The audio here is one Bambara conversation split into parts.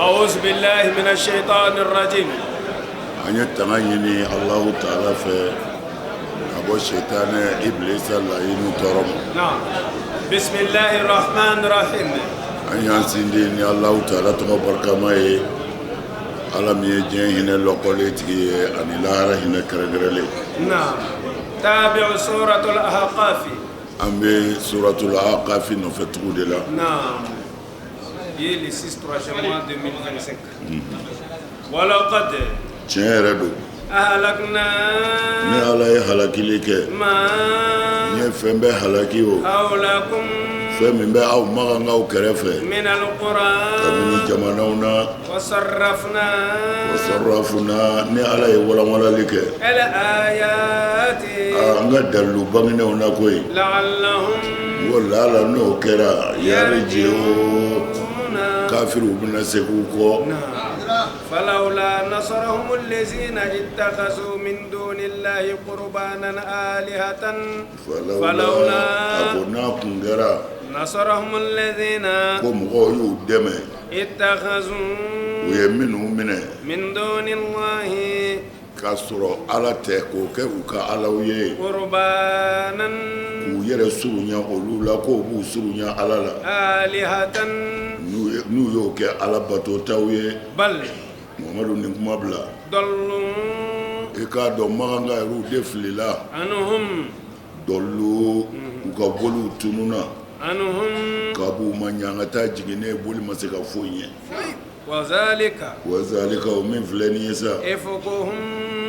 أعوذ بالله من الشيطان الرجيم. An ye tanga ɲini Alahu taala fɛ ka bɔ sɛtanɛ ibilisa layinu tɔɔrɔ ma. نعم بسم الله الرحمن الرحيم. An y'an sindi ni Alahu taala tɔgɔ barikama ye, Ala min ye diɲɛ hinɛ lɔkɔlen tigi ye ani lahara hinɛ kɛrɛnkɛrɛnlen. نعم تابع سورة الأحقاف. An bɛ suratul Ahqaf nɔfɛ tugu de la. نعم Et le 6 3 mois 2025. ولقد Tiɲɛ yɛrɛ don. أهلكنا Ni Ala ye halakili kɛ, ما n ye fɛn bɛɛ halaki o حولكم fɛn min bɛ aw makankaw kɛrɛfɛ من القرى kabini jamanaw na وصرفنا وصرفنا ni Ala ye walanwalali kɛ الآيات an ka dalilu bangenenw na koyi لعلهم n ko laala n'o kɛra يرجعون kafiriw bɛna segin u kɔ. فلولا نصرهم الذين اتخذوا من دون الله قربانا آلهة فلولا a ko n'a kun kɛra نصرهم الذين ko mɔgɔw y'u dɛmɛ اتخذوا u ye minnu minɛ من دون الله k'a sɔrɔ Ala tɛ k'o kɛ u ka alaw ye قربانا k'u yɛrɛ surunya olu la k'o b'u surunya Ala la آلهة n'u y'o kɛ Ala batotaw ye. بل Muhamadu nin kuma bila ضلوا i k'a dɔn makanka yɛrɛw de filila عنهم ضلوا u ka boliw tununna عنهم kab'u ma ɲangata jiginnen boli ma se ka foyi ɲɛ. وذلك وذلك o min filɛ nin ye sa إفكهم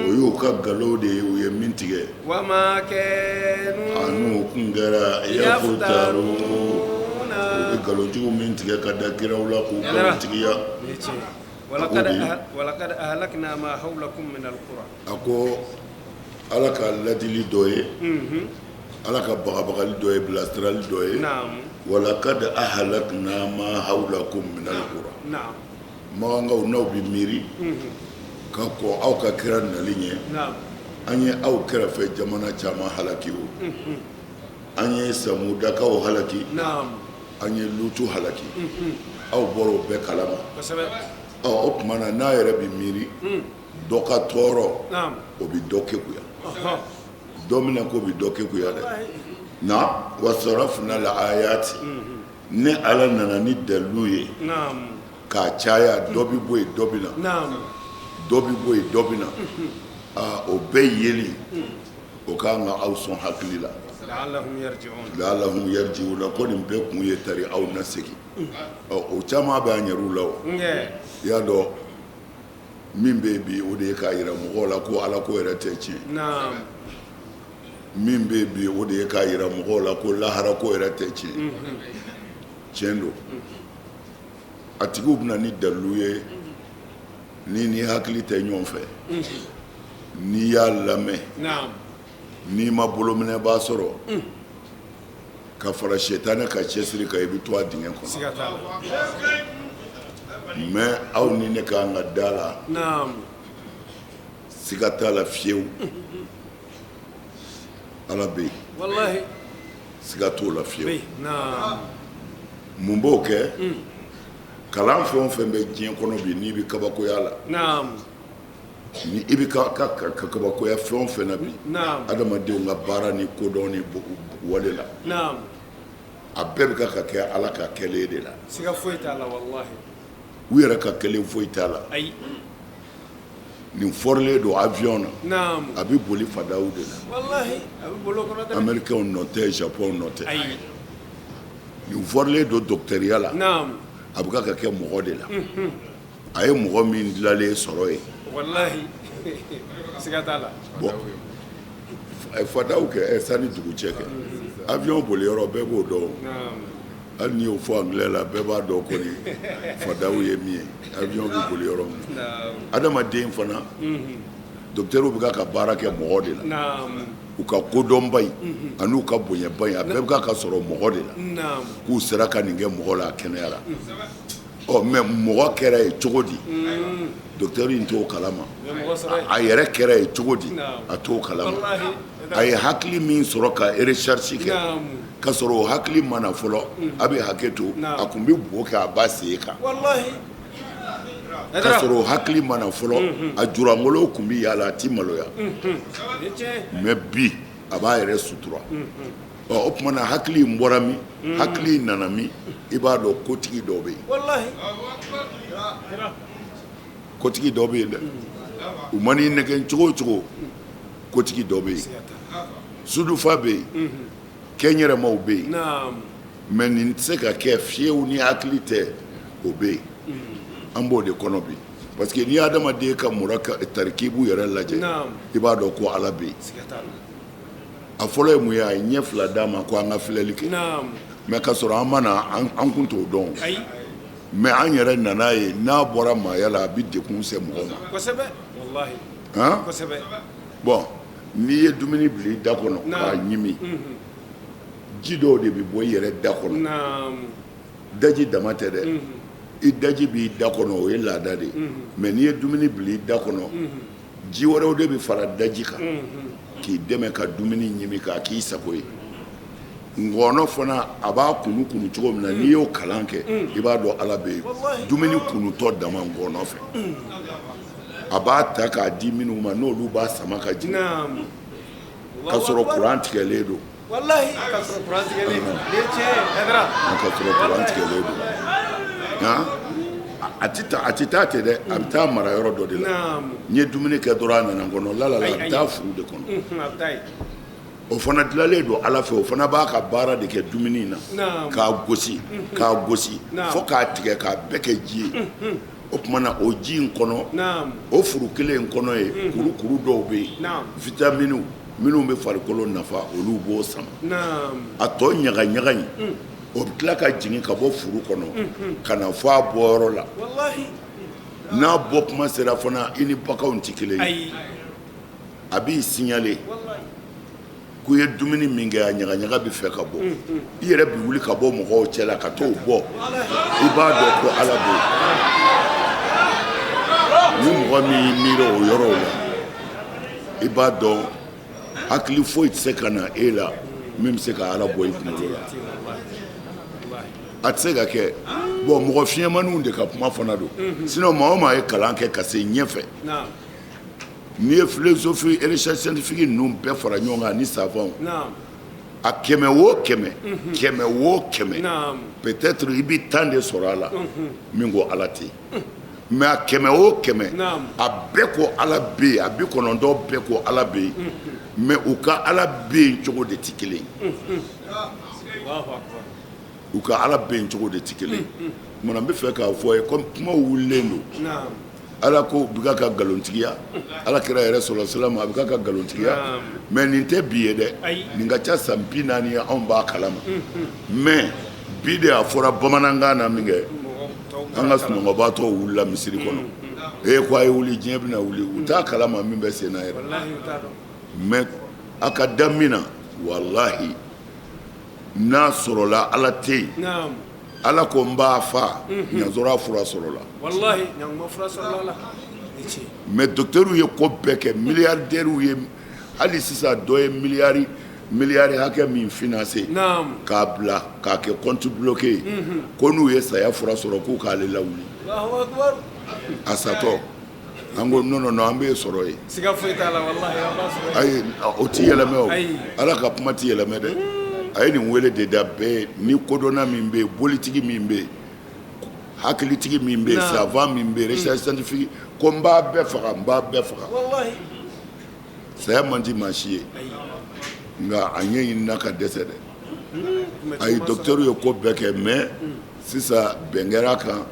o y'u ka nkalon de ye u ye min tigɛ وما كانوا an'u kun kɛra يفترون u bɛ nkalonjugu min tigɛ ka da kiraw la k'u nkalontigiya. ولقد ولقد أهلكنا ما حولكم من القرى. A ko Ala ka ladili dɔ ye, Ala ka bagabagali dɔ ye, bilasirali dɔ ye. ولقد أهلكنا ما حولكم من القرى. Makankaw, n'aw bɛ miiri ka kɔn aw ka kira nali ɲɛ, an ye aw kɛrɛfɛ jamana caman halaki o. An ye Samudakaw halaki, an ye Lutu halaki, aw bɔra o bɛɛ kalama. Ɔ, o tuma na, n'a yɛrɛ bɛ miiri dɔ ka tɔɔrɔ, o bɛ dɔ kekuya, dɔ minɛ k'o bɛ dɔ kekuya dɛ. Na وصرفنا الآيات, ni Ala nana ni dalilu ye k'a caya, dɔ bɛ bɔ yen, dɔ bɛ na, dɔ bɛ bɔ yen, dɔ bɛ na, aa, o bɛɛ yeli o kan ka aw sɔn hakili la. لعلهم يرجعون. لعلهم يرجعون, ko nin bɛɛ kun ye tari aw na segin. Ɔ, o caman bɛ an yɛrɛw la o. I y'a dɔn min bɛ yen bi, o de ye k'a yira mɔgɔw la ko Ala ko yɛrɛ tɛ tiɲɛ. Min bɛ yen bi, o de ye k'a yira mɔgɔw la ko lahara ko yɛrɛ tɛ tiɲɛ. Tiɲɛ don, a tigiw bɛ na ni dalilu ye ni hakili tɛ ɲɔgɔn fɛ. N'i y'a lamɛn, n'i ma bolominɛbaa sɔrɔ ka fara sɛtanɛ ka cɛsiri kan, i bɛ to a dingɛ kɔnɔ. Siga t'a la. Mais aw ni ne ka kan ka da la, siga t'a la fiyewu, Ala bɛ yen. Wallahi. Siga t'o la fiyewu. Bɛ yen. Mun b'o kɛ? Kalan fɛn o fɛn bɛ diɲɛ kɔnɔ bi, n'i bɛ kabakoya la, ni i bɛ ka kabakoya fɛn o fɛn na bi, adamadenw ka baara ni kodɔn ni wale la, a bɛɛ bɛ ka kɛ Ala ka kɛlen de la. Siga foyi t'a la, wallahi. U yɛrɛ ka kɛlen foyi t'a la. Ayi. Nin fɔrilen don avion na, a bɛ boli fadaw de la. Wallahi, a bɛ bolo kɔnɔ dɛ. Américains nɔ tɛ, Japon nɔ tɛ. Ayi. Nin fɔrilen don docteuriya la, a bɛ ka kɛ mɔgɔ de la, a ye mɔgɔ min dilanlen sɔrɔ yen. Wallahi, siga t'a la. Bon, fadaw kɛ sani dugu cɛ kɛ avion boli yɔrɔ bɛɛ b'o dɔn. Hali n'i y'o fɔ anglais la, bɛɛ b'a dɔn kɔni fadaw ye min ye, avion bɛ boli yɔrɔ min. Adamaden fana, docteur bɛ ka baara kɛ mɔgɔ de la. U ka kodɔnba in ani u ka bonyaba in, a bɛɛ bɛ ka sɔrɔ mɔgɔ de la, k'u sera ka nin kɛ mɔgɔ la, a kɛnɛya la. Ɔ, mais mɔgɔ kɛra ye cogo di? Docteur in t'o kalama. U ye mɔgɔ sɔrɔ yen. A yɛrɛ kɛra ye cogo di? A t'o kalama. A ye hakili min sɔrɔ ka recherche kɛ, ka sɔrɔ o hakili ma na fɔlɔ, a bɛ hakɛ to, a tun bɛ bo kɛ a ba sen kan. Wallahi. K'a sɔrɔ o hakili ma na fɔlɔ, a jurangolo tun bɛ yaala, a tɛ maloya, mais bi a b'a yɛrɛ sutura. Ɔ, o tuma na hakili in bɔra min, hakili in nana min? I b'a dɔn kotigi dɔ bɛ yen, kotigi dɔ bɛ yen dɛ. U man'i nɛgɛn cogo o cogo, kotigi dɔ bɛ yen. Sudufa bɛ yen, kɛnyɛrɛmaw bɛ yen, mais nin tɛ se ka kɛ fiyewu ni hakili tɛ. O bɛ yen, an b'o de kɔnɔ bi, parce que n'i y'adamaden ka mura tarikibu yɛrɛ lajɛ, i b'a dɔn ko Ala bɛ yen. A fɔlɔ ye mun ye? A ye ɲɛ fila d'an ma ko an ka filɛli kɛ, mais ka sɔrɔ an ma na, an kun t'o dɔn, mais an yɛrɛ nana ye n'a bɔra maaya la, a bɛ degun se mɔgɔ ma. Bon, n'i ye dumuni bila i da kɔnɔ k'a ɲimi, ji dɔw de bɛ bɔ i yɛrɛ da kɔnɔ. Daji dama tɛ dɛ, i daji b'i da kɔnɔ, o ye laada de ye, mais n'i ye dumuni bila i da kɔnɔ, ji wɛrɛw de bɛ fara daji kan k'i dɛmɛ ka dumuni ɲimi k'a k'i sago ye. Ngɔnɔ fana, a b'a kunu kunu cogo min na, n'i y'o kalan kɛ, i b'a dɔn Ala bɛ yen. Dumuni kunutɔ dama ngɔnɔ fɛ, a b'a ta k'a di minnu ma, n'olu b'a sama ka jigin ka sɔrɔ kuran tigɛlen don, ka sɔrɔ kuran tigɛlen don, a tɛ taa ten dɛ, a bɛ taa mara yɔrɔ dɔ de la. N ye dumuni kɛ dɔrɔn, a nana n kɔnɔ la, a bɛ taa furu de kɔnɔ. O fana dilanlen don Ala fɛ. O fana b'a ka baara de kɛ dumuni in na, k'a gosi, k'a gosi fo k'a tigɛ, k'a bɛɛ kɛ ji ye. O tuma na, o ji in kɔnɔ, o furu kelen in kɔnɔ ye, kurukuru dɔw bɛ yen, vitaminiw minnu bɛ farikolo nafa, olu b'o sama. A tɔ ɲaga ɲaga in, o bɛ tila ka jigin ka bɔ furu kɔnɔ ka na fɔ a bɔyɔrɔ la. N'a bɔ kuma sera fana, i ni baganw tɛ kelen ye. A b'i signaler ko i ye dumuni min kɛ, a ɲagaɲaga bɛ fɛ ka bɔ. I yɛrɛ bɛ wuli ka bɔ mɔgɔw cɛ la ka t'o bɔ. I b'a dɔn ko Ala bɛ yen. Ni mɔgɔ min y'i miiri o yɔrɔw la, i b'a dɔn hakili foyi tɛ se ka na e la min bɛ se ka Ala bɔ i kunkolo la. A tɛ se ka kɛ. Bon, mɔgɔ fiɲɛmaniw de ka kuma fana don. Sinon, maa o maa ye kalan kɛ ka se ɲɛfɛ, n'i ye philosophie, recherche scientifique ninnu bɛɛ fara ɲɔgɔn kan ani savants, a kɛmɛ o kɛmɛ, kɛmɛ o kɛmɛ, peut-être i bɛ 10 de sɔrɔ a la min ko Ala tɛ yen. Mais a kɛmɛ o kɛmɛ, a bɛɛ ko Ala bɛ yen, a 90 bɛɛ ko Ala bɛ yen. Mais u ka Ala bɛ yen cogo de tɛ kelen ye. U ka Ala bɛ yen cogo de tɛ kelen ye. Munna n bɛ fɛ k'a fɔ ye? Comme kumaw wulilen don, Ala ko bɛ ka nkalontigiya, Ala kira yɛrɛ sɔrɔ sala a bɛ ka nkalontigiya. Mais nin tɛ bi ye dɛ, nin ka ca san 40 ye, anw b'a kalama. Mais bi de a fɔra bamanankan na min kɛ, an ka sunɔgɔbaatɔ wulila misiri kɔnɔ e ko a ye wuli, diɲɛ bɛna wuli. U t'a kalama min bɛ sen na yɛrɛ. Mais a ka da min na, walahi, n'a sɔrɔla Ala tɛ yen, Ala ko n b'a fa ɲazɔrɔ fura sɔrɔla. Mais docteur ye ko bɛɛ kɛ, milliardaires ye, hali sisan dɔ ye miliyari miliyari hakɛ min financer k'a bila k'a kɛ compte bloqué ye, ko n'u ye saya fura sɔrɔ, k'u k'ale lawuli a satɔ. An ko non, non, non, an b'e sɔrɔ yen. Siga foyi t'a la, walahi, an b'a sɔrɔ yen. Ayi, o ti yɛlɛmɛ o. Ala ka kuma ti yɛlɛmɛ dɛ. A ye nin wele de da bɛɛ ni kodɔnna min bɛ yen, bolitigi min bɛ yen, hakilitigi min bɛ yen, savant min bɛ yen, recherche scientifique, ko n b'a bɛɛ faga, n b'a bɛɛ faga. Saya man di maa si ye, nka a ɲɛ ɲinina ka dɛsɛ dɛ. Ayi, docteur ye ko bɛɛ kɛ, mais sisan bɛn kɛra kan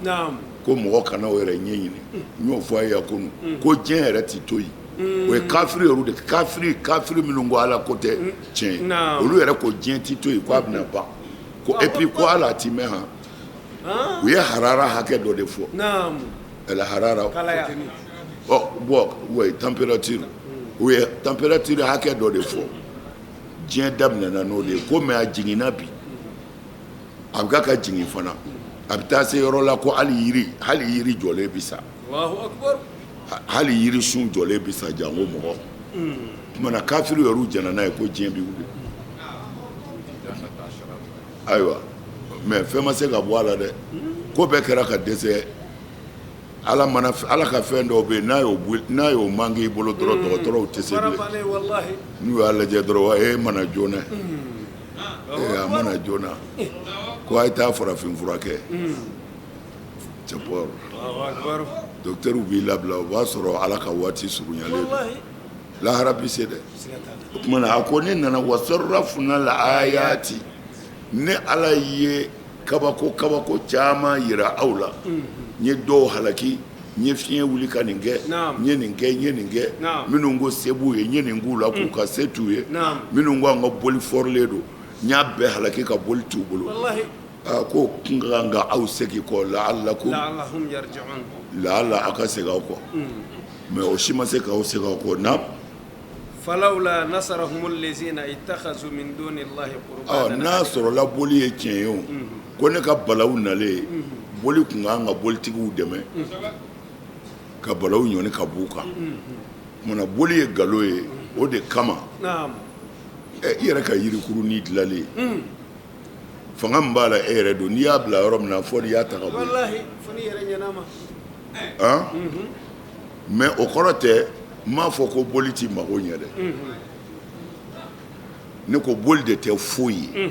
ko mɔgɔ kana o yɛrɛ ɲɛɲini. N y'o fɔ a ye kunun ko diɲɛ yɛrɛ tɛ to yen. O ye kafiri yɛrɛ de, kafiri, kafiri minnu ko Ala ko tɛ tiɲɛ ye, olu yɛrɛ ko diɲɛ tɛ to yen, ko a bɛna ban, ko et puis ko ala ti mɛn han. U ye harara hakɛ dɔ de fɔ, ɛla harara ɔ bon, oui, température, u ye température hakɛ dɔ de fɔ. Diɲɛ daminɛna n'o de ye ko, mais a jiginna bi, a bɛ ka jigin fana, a bɛ taa se yɔrɔ la ko hali yiri, hali yiri jɔlen bi sa, hali yiri sun jɔlen bi sa, janko mɔgɔ. Tuma na kafiri yɛrɛ jɛnna n'a ye ko diɲɛ bɛ wuli. Ayiwa, mais fɛn ma se ka bɔ a la dɛ, ko bɛɛ kɛra ka dɛsɛ. Ala mana Ala ka fɛn dɔw bɛ yen n'a y'o n'a y'o manqué i bolo dɔrɔn dɔgɔtɔrɔw tɛ se bilen n'u y'a lajɛ dɔrɔn e mana joona ee a mana joona ko a ye taa farafin fura kɛ cɛ docteur b'i labila o b'a sɔrɔ Ala ka waati surunyalen don lahara bi se dɛ o tuma na a ko ne nana wa sarafuna layati ne Ala ye kabako kabako caman yira aw la n ye dɔw halaki n ye fiɲɛ wuli ka nin kɛ n ye nin kɛ n ye nin kɛ minnu ko se b'u ye n ye nin k'u la k'u ka se t'u ye minnu ko an ka boli fɔrilen don n y'a bɛɛ halaki ka boli t'u bolo ko kun ka kan ka aw segin kɔ laalakum laala aw ka segin aw kɔ mais o si ma se k'aw segin aw kɔ na Falawla nasarahum lezina itakazu min dunilahi kurubana n'a sɔrɔla boli ye tiɲɛ ye o ko ne ka balawu nalen boli tun kan ka bolitigiw dɛmɛ ka balawu ɲɔni ka b'u kan munna boli ye nkalon ye o de kama i yɛrɛ ka yirikurunin dilanlen fanga min b'a la e yɛrɛ don n'i y'a bila yɔrɔ min na fo n'i y'a ta ka bɔ mais o kɔrɔ tɛ n m'a fɔ ko boli tɛ mago ɲɛ dɛ ne ko boli de tɛ foyi ye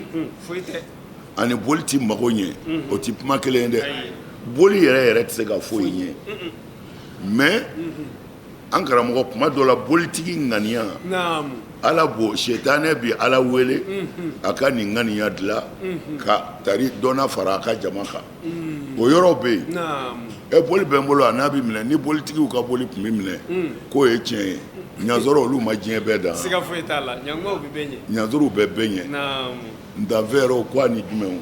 ani boli tɛ mago ɲɛ o tɛ kuma kelen ye dɛ boli yɛrɛ yɛrɛ tɛ se ka foyi ɲɛ mais an karamɔgɔ kuma dɔ la bolitigi ŋaniya Ala b'o sitanɛ bi Ala wele a ka nin ŋaniya dilan ka tari dɔ fara a ka jama kan o yɔrɔ bɛ yen ɛ boli bɛ n bolo a n'a bɛ minɛ ni bolitigiw ka boli tun bɛ minɛ k'o ye tiɲɛ ye ɲazɔrɔ olu ma diɲɛ bɛɛ dan siga foyi t'a la ɲangubaw bɛ bɛɛ ɲɛ ɲazɔrɔw bɛ bɛɛ ɲɛ ntafɛrɛw ko ani jumɛnw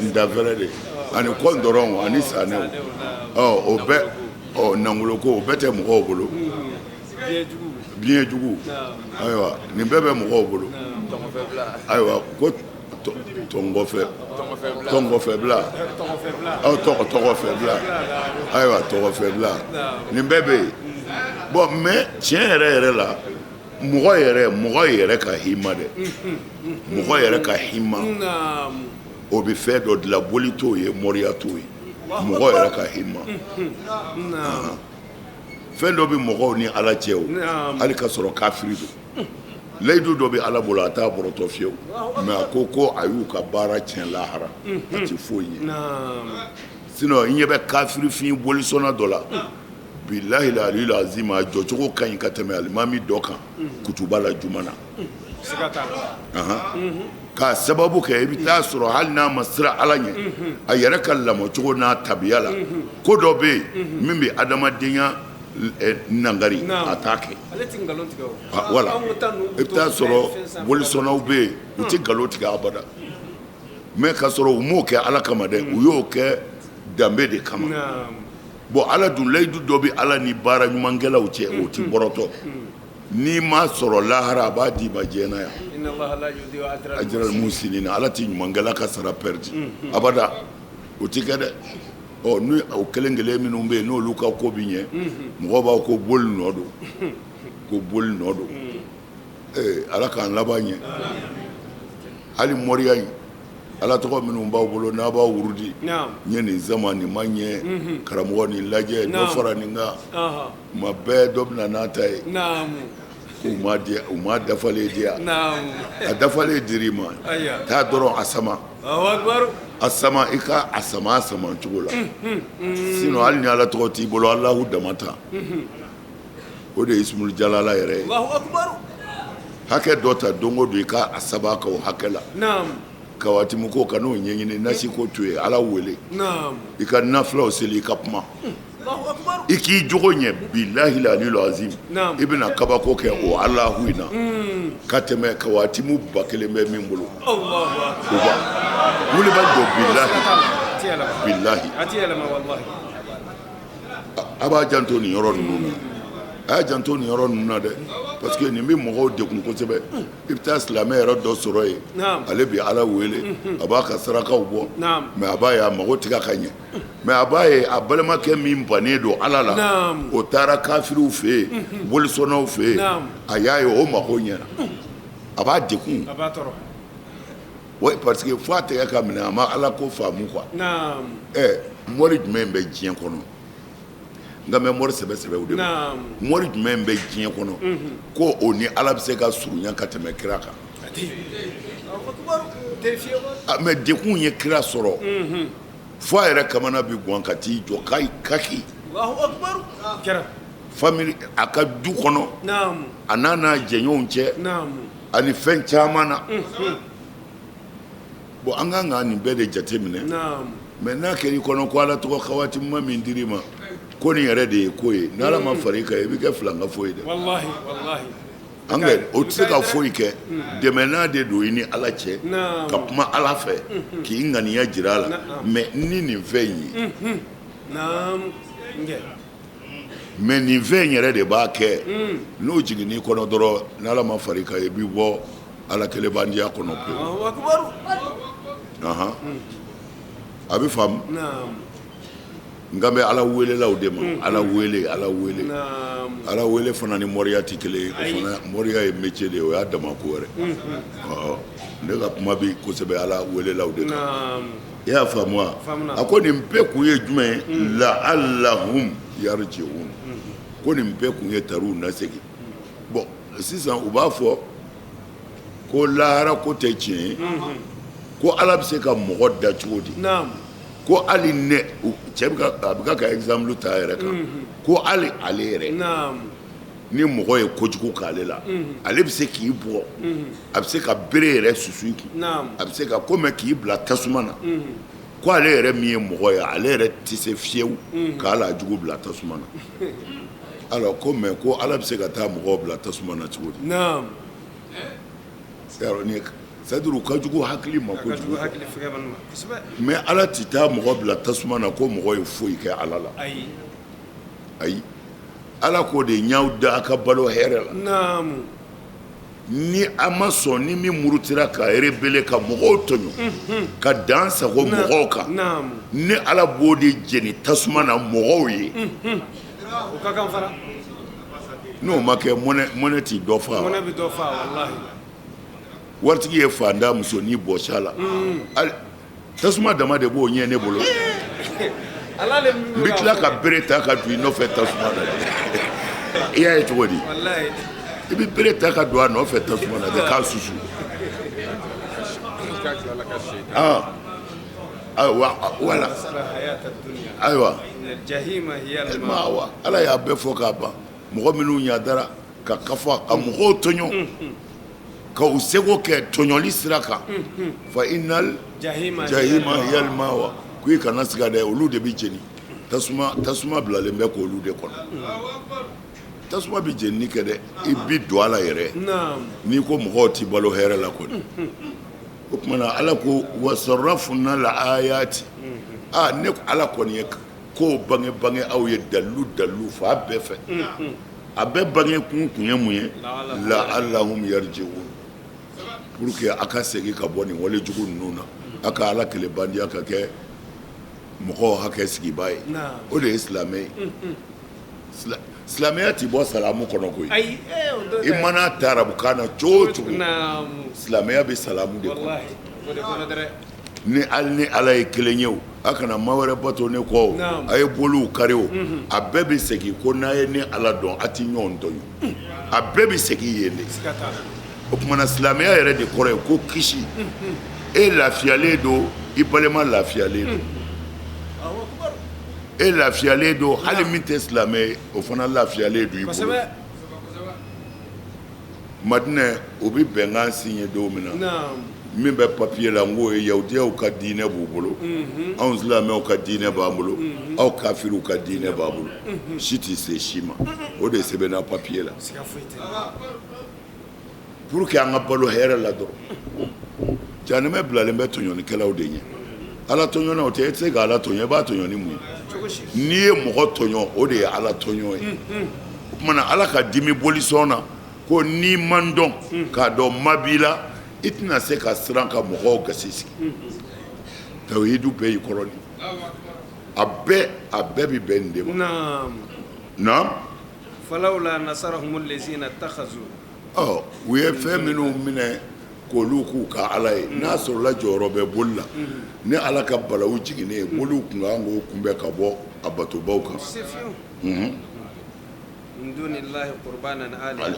ntafɛrɛ de ani kɔndɔrɔnw ani sanɛw o bɛɛ ɔ nangolo ko o bɛɛ tɛ mɔgɔw bolo biɲɛ jugu ayiwa nin bɛɛ bɛ mɔgɔw bolo ayiwa ko tɔngɔfɛ tɔngɔfɛbila aw tɔgɔ tɔgɔfɛbila ayiwa tɔgɔfɛbila nin bɛɛ bɛ yen bon mais tiɲɛ yɛrɛ yɛrɛ la mɔgɔ yɛrɛ mɔgɔ yɛrɛ ka hima dɛ mɔgɔ yɛrɛ ka hima o bɛ fɛn dɔ dilan boli t'o ye moriya t'o ye mɔgɔ yɛrɛ ka hima fɛn dɔ bɛ mɔgɔw ni Ala cɛ o hali ka sɔrɔ kafiri don layidu dɔ bɛ Ala bolo a t'a bɔrɔtɔ fiyewu mais a ko ko a y'u ka baara tiɲɛ lahara a tɛ foyi ɲɛ sinon i ɲɛ bɛ kafirifin bolisɔnna dɔ la bilahi aliyul azim a jɔcogo ka ɲi ka tɛmɛ alimami dɔ kan kutuba la juma na k'a sababu kɛ i bɛ taa sɔrɔ hali n'a ma siran Ala ɲɛ a yɛrɛ ka lamɔcogo n'a tabiya la ko dɔ bɛ yen min bɛ adamadenya nangari a t'a kɛ voilà i bɛ taa sɔrɔ bolisɔnnaw bɛ yen u tɛ nkalon tigɛ abada mais k'a sɔrɔ u m'o kɛ Ala kama dɛ u y'o kɛ danbe de kama bon Ala dun layidu dɔ bɛ Ala ni baara ɲumankɛlaw cɛ o tɛ bɔrɔtɔ n'i m'a sɔrɔ lahara a b'a d'i ma diɲɛ na yan ajral muhsinina Ala tɛ ɲumankɛla ka sara pɛridi abada o tɛ kɛ dɛ ɔ ni o kelen kelen minnu bɛ yen n'olu ka ko bɛ ɲɛ mɔgɔw b'a ko boli nɔ don ko boli nɔ don ee Ala k'an laban ɲɛ hali moriya in Ala tɔgɔ minnu b'aw bolo n'a b'aw wurudi n ye nin sama nin ma ɲɛ karamɔgɔ nin lajɛ dɔ fara nin kan tuma bɛɛ dɔ bɛ na n'a ta ye u ma di u ma dafalen di yan a dafalen dir'i ma taa dɔrɔn a sama a sama i ka a sama a sama cogo la sinon hali ni Ala tɔgɔ t'i bolo Alahu dama ta o de ye ismul jalala yɛrɛ ye hakɛ dɔ ta don o don i ka a sɛbɛn ka o hakɛ la kawatimu ko kan'o ɲɛɲini nasi ko to yen Ala wele i ka nafilaw seli i ka kuma i k'i jogo ɲɛ bilahi aliyul azim i bɛna kabako kɛ o Alahu in na ka tɛmɛ kawatimu 1000 bɛ min bolo wulibali don bilahi bilahi a b'a janto nin yɔrɔ ninnu na a y'a janto nin yɔrɔ ninnu na dɛ parce que nin bɛ mɔgɔw degun kosɛbɛ i bɛ taa silamɛ yɛrɛ dɔ sɔrɔ yen ale bɛ Ala wele a b'a ka sarakaw bɔ mais a b'a ye a mago tɛ ka ɲɛ mais a b'a ye a balimakɛ min bannen don Ala la o taara kafiriw fɛ yen bolisɔnnaw fɛ yen a y'a ye o mago ɲɛna a b'a degun. Oui, parce que fo a tɛgɛ ka minɛ, a ma Ala ko faamu quoi. Ɛ, mori jumɛn bɛ diɲɛ kɔnɔ? N kan bɛ mori sɛbɛ sɛbɛw de ma. Mori jumɛn bɛ diɲɛ kɔnɔ ko o ni Ala bɛ se ka surunya ka tɛmɛ kira kan? Mais degun ye kira sɔrɔ fo a yɛrɛ kamana bɛ gan ka t'i jɔ k'a kaki famille, a ka du kɔnɔ, a n'a n'a jɛɲɔgɔnw cɛ, ani fɛn caman na. Bon, an kan ka nin bɛɛ de jate minɛ. Mais n'a kɛra i kɔnɔ ko Ala tɔgɔ kawatima min dir'i ma, ko nin yɛrɛ de ye ko ye, n'Ala ma fara i kan, i bɛ kɛ filankafo ye dɛ. An o tɛ se ka foyi kɛ. Dɛmɛnan de don i ni Ala cɛ, ka kuma Ala fɛ, k'i ŋaniya jira a la. Mais ni nin fɛn in ye, mais nin fɛn in yɛrɛ de b'a kɛ. N'o jiginn'i kɔnɔ dɔrɔn, n'Ala ma fara i kan, i bɛ bɔ Ala kelenbandiya kɔnɔ pewu. A bɛ faamu. N kan bɛ Ala welelaw de ma. Ala wele, Ala wele, Ala wele fana ni moriya tɛ kelen ye. O fana, moriya ye métier de ye, o y'a dama ko wɛrɛ. Ɔ, ne ka kuma bɛ kosɛbɛ Ala welelaw de kan. I y'a faamu wa? A ko nin bɛɛ kun ye jumɛn ye? La'allahum yarji'un. Ko nin bɛɛ kun ye tariw nasegin. Bon, sisan u b'a fɔ ko lahara ko tɛ tiɲɛ ye, ko Ala bɛ se ka mɔgɔ da cogo di? Ko hali ne cɛ a bɛ ka exemple ta a yɛrɛ kan, ko hali ale yɛrɛ, ni mɔgɔ ye kojugu k'ale la, ale bɛ se k'i bugɔ, a bɛ se ka bere yɛrɛ susu i kun, a bɛ se ka ko mɛn k'i bila tasuma na. Ko ale yɛrɛ min ye mɔgɔ ye, ale yɛrɛ tɛ se fiyewu k'ala jugu bila tasuma na. Alors ko mais ko Ala bɛ se ka taa mɔgɔw bila tasuma na cogo di? C'est-à-dire u ka jugu hakili ma kojugu. Mais Ala tɛ taa mɔgɔ bila tasuma na ko mɔgɔ ye foyi kɛ Ala la. Ayi, Ala k'o de ɲaw da a ka balo hɛrɛ la. Ni a ma sɔn, ni min murutira ka rebelle, ka mɔgɔw tɔɲɔ, ka dan sago mɔgɔw kan, ni Ala b'o de jeni tasuma na mɔgɔw ye. N'o ma kɛ, mɔnɛ t'i dɔ fa. Waritigi ye fantan musonin bɔsi a la, tasuma dama de b'o ɲɛ ne bolo. N bɛ tila ka bere ta ka don i nɔfɛ tasuma na. I y'a ye cogo di? I bɛ bere ta ka don a nɔfɛ tasuma na de k'a susu. Wala ayiwa, Ala y'a bɛɛ fɔ k'a ban. Mɔgɔ minnu ɲadara ka kafa ka mɔgɔw tɔɲɔ, ka u seko kɛ tɔɲɔli sira kan, fa innal jahima hiyal mawa, ko i kana siga dɛ, olu de bɛ jeni. Tasuma, tasuma bilalen bɛ k'olu de kɔnɔ. Tasuma bɛ jenini kɛ dɛ, i bi don a la yɛrɛ. N'i ko mɔgɔw tɛ balo hɛrɛ la kɔni, o tuma na Ala ko wa sarrafna al ayati. Aa, ne Ala kɔni ye ko bange bange aw ye dalilu dalilu fa bɛɛ fɛ. A bɛɛ bange kun kun ye mun ye? La'allahum yarji'un, pour que a ka segin ka bɔ nin wale jugu ninnu na, a ka Ala kelenbandiya ka kɛ mɔgɔw hakɛ sigibaa ye. O de ye silamɛ ye. Silamɛya tɛ bɔ salamu kɔnɔ koyi. I mana ta arabukan na cogo o cogo, silamɛya bɛ salamu de kɔnɔ. Ni hali ni Ala ye kelen ye, o a kana maa wɛrɛ bato ne kɔ, a ye boliw kari, o a bɛɛ bɛ segin ko n'a ye ne Ala dɔn, a tɛ ɲɔgɔn tɔɲɔ. A bɛɛ bɛ segin yen de. O tuma na silamɛya yɛrɛ de kɔrɔ ye ko kisi. E lafiyalen don, i balima lafiyalen don. E lafiyalen don, hali min tɛ silamɛ ye, o fana lafiyalen don i bolo. Madinɛ, o bɛ bɛnkan signé don min na, min bɛ papier la, n k'o ye yahudiyaw ka diinɛ b'u bolo, anw silamɛw ka diinɛ b'an bolo, aw kafiriw ka diinɛ b'an bolo, si tɛ se si ma. O de sɛbɛnna papier la pour que an ka balo hɛrɛ la dɔrɔn. Jahanamɛ bilalen bɛ tɔɲɔnikɛlaw de ɲɛ. Ala tɔɲɔnaw tɛ. E tɛ se ka Ala tɔɲɔ, i b'a tɔɲɔ ni mun ye? N'i ye mɔgɔ tɔɲɔ, o de ye Ala tɔɲɔ ye. O tuma na Ala ka dimi bolisɔn na, ko n'i man dɔn k'a dɔn ma b'i la, i tɛna se ka siran ka mɔgɔw gasi sigi. Tawhidu bɛɛ y'i kɔrɔ nin, a bɛɛ a bɛɛ bɛ bɛn nin de ma. Naam. Falawla nasarahum allazina takhazu. Ɔ, u ye fɛn minnu minɛ K'olu k'u ka ala ye. N'a sɔrɔla jɔyɔrɔ bɛ boli la, ni Ala ka balawu jiginnen ye, boliw tun kan k'o kunbɛn ka bɔ a batobaw kan.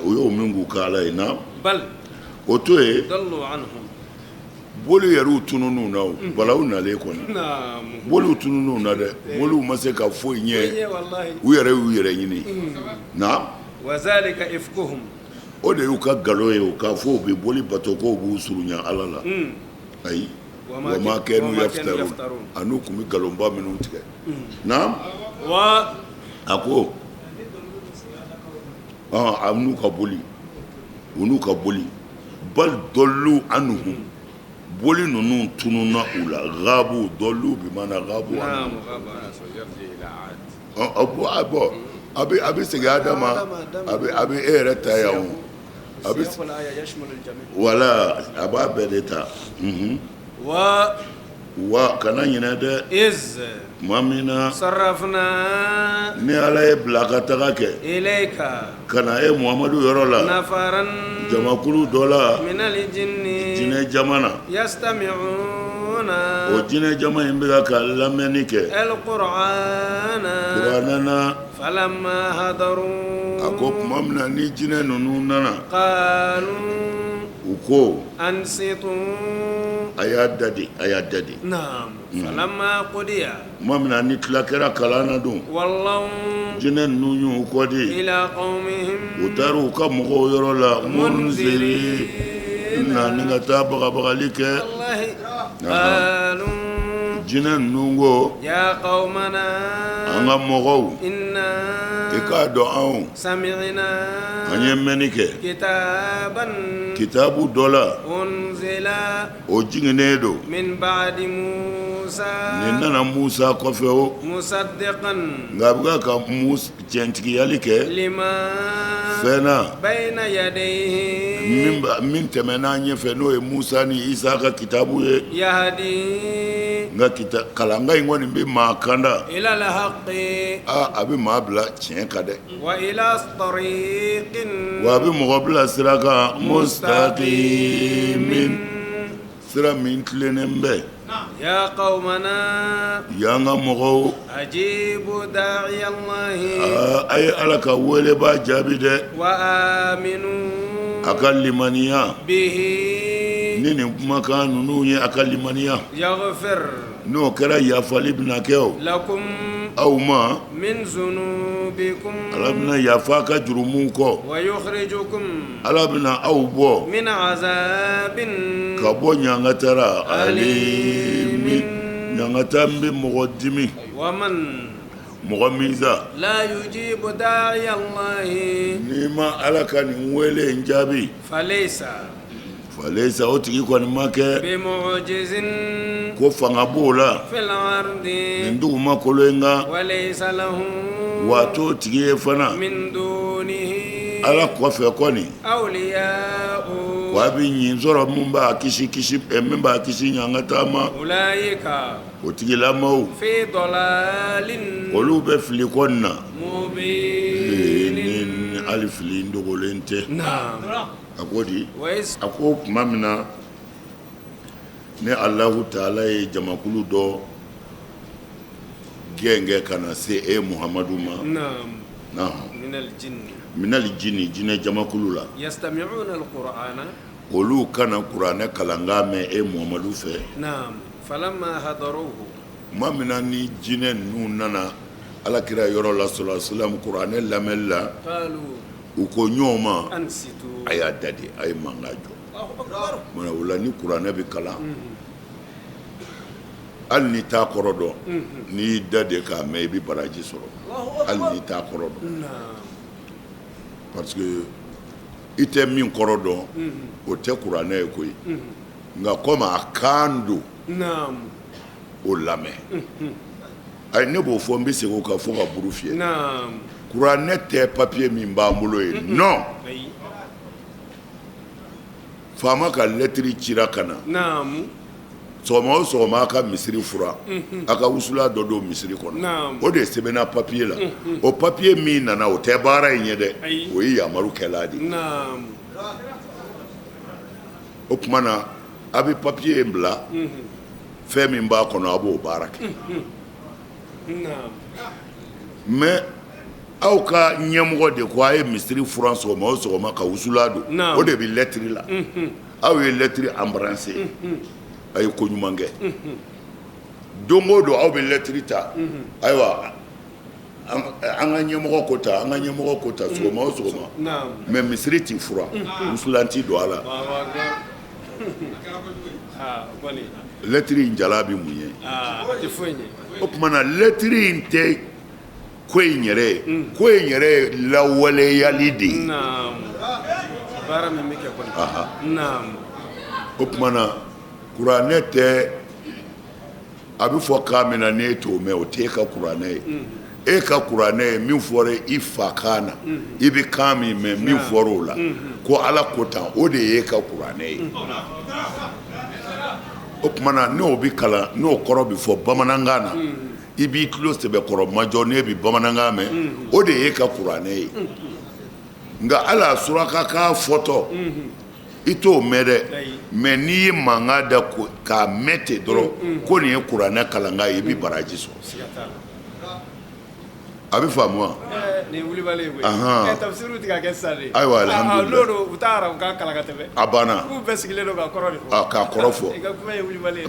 O y'o min k'u ka ala ye na, o to yen, boli yɛrɛw tunun'u na, o balawu nalen kɔni, boliw tunun'u na dɛ. Boliw ma se ka foyi ɲɛ, u yɛrɛ y'u yɛrɛ ɲini na. O de y'u ka nkalon ye, o k'a fɔ u bɛ boli bato k'o b'u surunya Ala la. Ayi, wa ma kanu yaftarun, an'u tun bɛ nkalonba minnu tigɛ. Naam, a ko a n'u ka boli, u n'u ka boli, bal dɔllu anhum, boli ninnu tununna u la, gaabu dɔllu bi maana gaabu. Bɔn, a bɛ segin Adama, a bɛ e yɛrɛ ta yan, a bɛ wala a b'a bɛɛ de ta. Wa kana ɲinɛ dɛ, tuma min na sarafna, ni Ala ye bila ka taga kɛ ilayka, ka na e Muhamadu yɔrɔ la, nafaran, jamakulu dɔ la, minal jinni, jinɛ jama na, yastami'una, o jinɛ jama in bɛ ka lamɛnni kɛ, alqur'ana, kuranɛ na, falamma hadaru, a ko tuma min na ni jinɛ ninnu nana, qalu, u ko, ansitu, a y'a dade, a y'a dade. Naam, falamma qudiya, tuma min na ni tila kɛra kalan na don, wallaw, jinɛ ninnu y'u kɔ di, ila qawmihim, u taara u ka mɔgɔw yɔrɔ la, munziri na, ni ka taa bagabagali kɛ. Wallahi, qalu, jinɛ ninnu ko, ya qawmana, an ka mɔgɔw, inna, i k'a dɔn anw, sami'na, an ye mɛnni kɛ, kitaban, kitabu dɔ la, unzila, o jiginnen don, min ba'di Musa, nin nana Musa kɔfɛ o, musaddiqan, nka a bɛ ka Musa tiɲɛtigiyali kɛ, lima, fɛn na, bayna yadayhi, min tɛmɛna a ɲɛfɛ, n'o ye Musa ni Isa ka kitabu ye. Yahdi, nka kita kalankan in kɔni bɛ maa kanda, ila al-haqqi, aa, a bɛ maa bila tiɲɛ kan dɛ. Wa ila tariqin, wa a bɛ mɔgɔ bila sira kan, mustaqimin, sira min tilennen bɛ. Ya qawmana, y'an ka mɔgɔw, ajibu da'iya Allahi, a ye Ala ka welebaa jaabi dɛ. Wa aminu, a ka limaniya, bihi, ni nin kumakan ninnu ye, a ka limaniya. Yaghfir, n'o kɛra, yafali bɛna kɛ o, lakum, aw ma, min zunubikum, Ala bɛna yafa a ka jurumuw kɔ, wa yukhrijukum, Ala bɛna aw bɔ, min azabin, ka bɔ ɲangata ra, alimin, ɲangata min bɛ mɔgɔ dimi. Wa man, mɔgɔ min sa, la yujibu da'iya Allahi, n'i ma Ala ka nin wele in jaabi, falaysa, falaysa, o tigi kɔni ma kɛ, bi mu'jizin, ko fanga b'o la, fil ardi, nin dugumakolo in kan, wa laysa lahu, wa t'o tigi ye fana, min dunihi, Ala kɔfɛ kɔni, awliya'u, wa a bɛ ɲin sɔrɔ mun b'a kisi kisi min b'a kisi ɲangata ma. Ulaika, o tigilamaw, fi dalalin, olu bɛ fili kɔni na, mubin, hali fili dogolen tɛ. Naam. A ko di, a ko tuma min na ni Alahu taala ye jamakulu dɔ gɛn kɛ ka na se e Muhamadu ma, naam, minali jini, jinɛ jamakulu la, yastami'una alqur'ana, olu ka na kuranɛ kalankan mɛn e Muhamadu fɛ. Naam, falamma hadaruhu, tuma min na ni jinɛ ninnu nana Ala kira yɔrɔ la, sallallahu alaihi wasallam, kuranɛ lamɛnli la, qalu, u ko ɲɔgɔn ma, ansitu, a y'a dade, a ye mankan jɔ. Mana o la, ni kuranɛ bɛ kalan, hali n'i t'a kɔrɔ dɔn, n'i y'i dade k'a mɛn, i bɛ baraji sɔrɔ, hali n'i t'a kɔrɔ dɔn, parce que i tɛ min kɔrɔ dɔn, o tɛ kuranɛ ye koyi. Nka komi a kan don, o lamɛn. Ayi, ne b'o fɔ, n bɛ segin o kan fo ka buru fiyɛ. Kuranɛ tɛ papier min b'an bolo ye, non. Faama ka lɛtiri cira ka na, sɔgɔma o sɔgɔma, a ka misiri furan, a ka wusula dɔ don misiri kɔnɔ, o de sɛbɛnna papier la. O papier min nana, o tɛ baara in ye dɛ, o ye yamaru kɛla de ye. O tuma na a bɛ papiye in bila, fɛn min b'a kɔnɔ, a b'o baara kɛ. Mais aw ka ɲɛmɔgɔ de ko a ye misiri furan sɔgɔma o sɔgɔma ka wusulan don, o de bɛ lɛtiri la. Aw ye lɛtiri embrasser, a ye ko ɲuman kɛ. Don o don aw bɛ lɛtiri ta, ayiwa, an ka ɲɛmɔgɔ ko ta, an ka ɲɛmɔgɔ ko ta, sɔgɔma o sɔgɔma. Mais misiri tɛ furan, wusulan tɛ don a la. Lɛtiri in jala bɛ mun ye? O tuma na lɛtiri in tɛ ko in yɛrɛ ye, ko in yɛrɛ ye lawaleyali de ye. O tuma na kuranɛ tɛ, a bɛ fɔ kan min na, n'e t'o mɛn, o t'e ka kuranɛ ye. E ka kuranɛ ye min fɔra i fa kan na, i bɛ kan min mɛn, min fɔra o la ko Ala ko tan, o de ye e ka kuranɛ ye. O tuma na n'o bɛ kalan, n'o kɔrɔ bɛ fɔ bamanankan na, i b'i tulo sɛbɛkɔrɔ majɔ, n'e bɛ bamanankan mɛn, o de ye e ka kuranɛ ye. Nka ala surakakan fɔtɔ, i t'o mɛn dɛ. Mais n'i ye mankan da k'a mɛn ten dɔrɔn ko nin ye kuranɛ kalankan ye, i bɛ baraji sɔrɔ. A bɛ faamu wa? Ayiwa, a banna k'a kɔrɔ fɔ.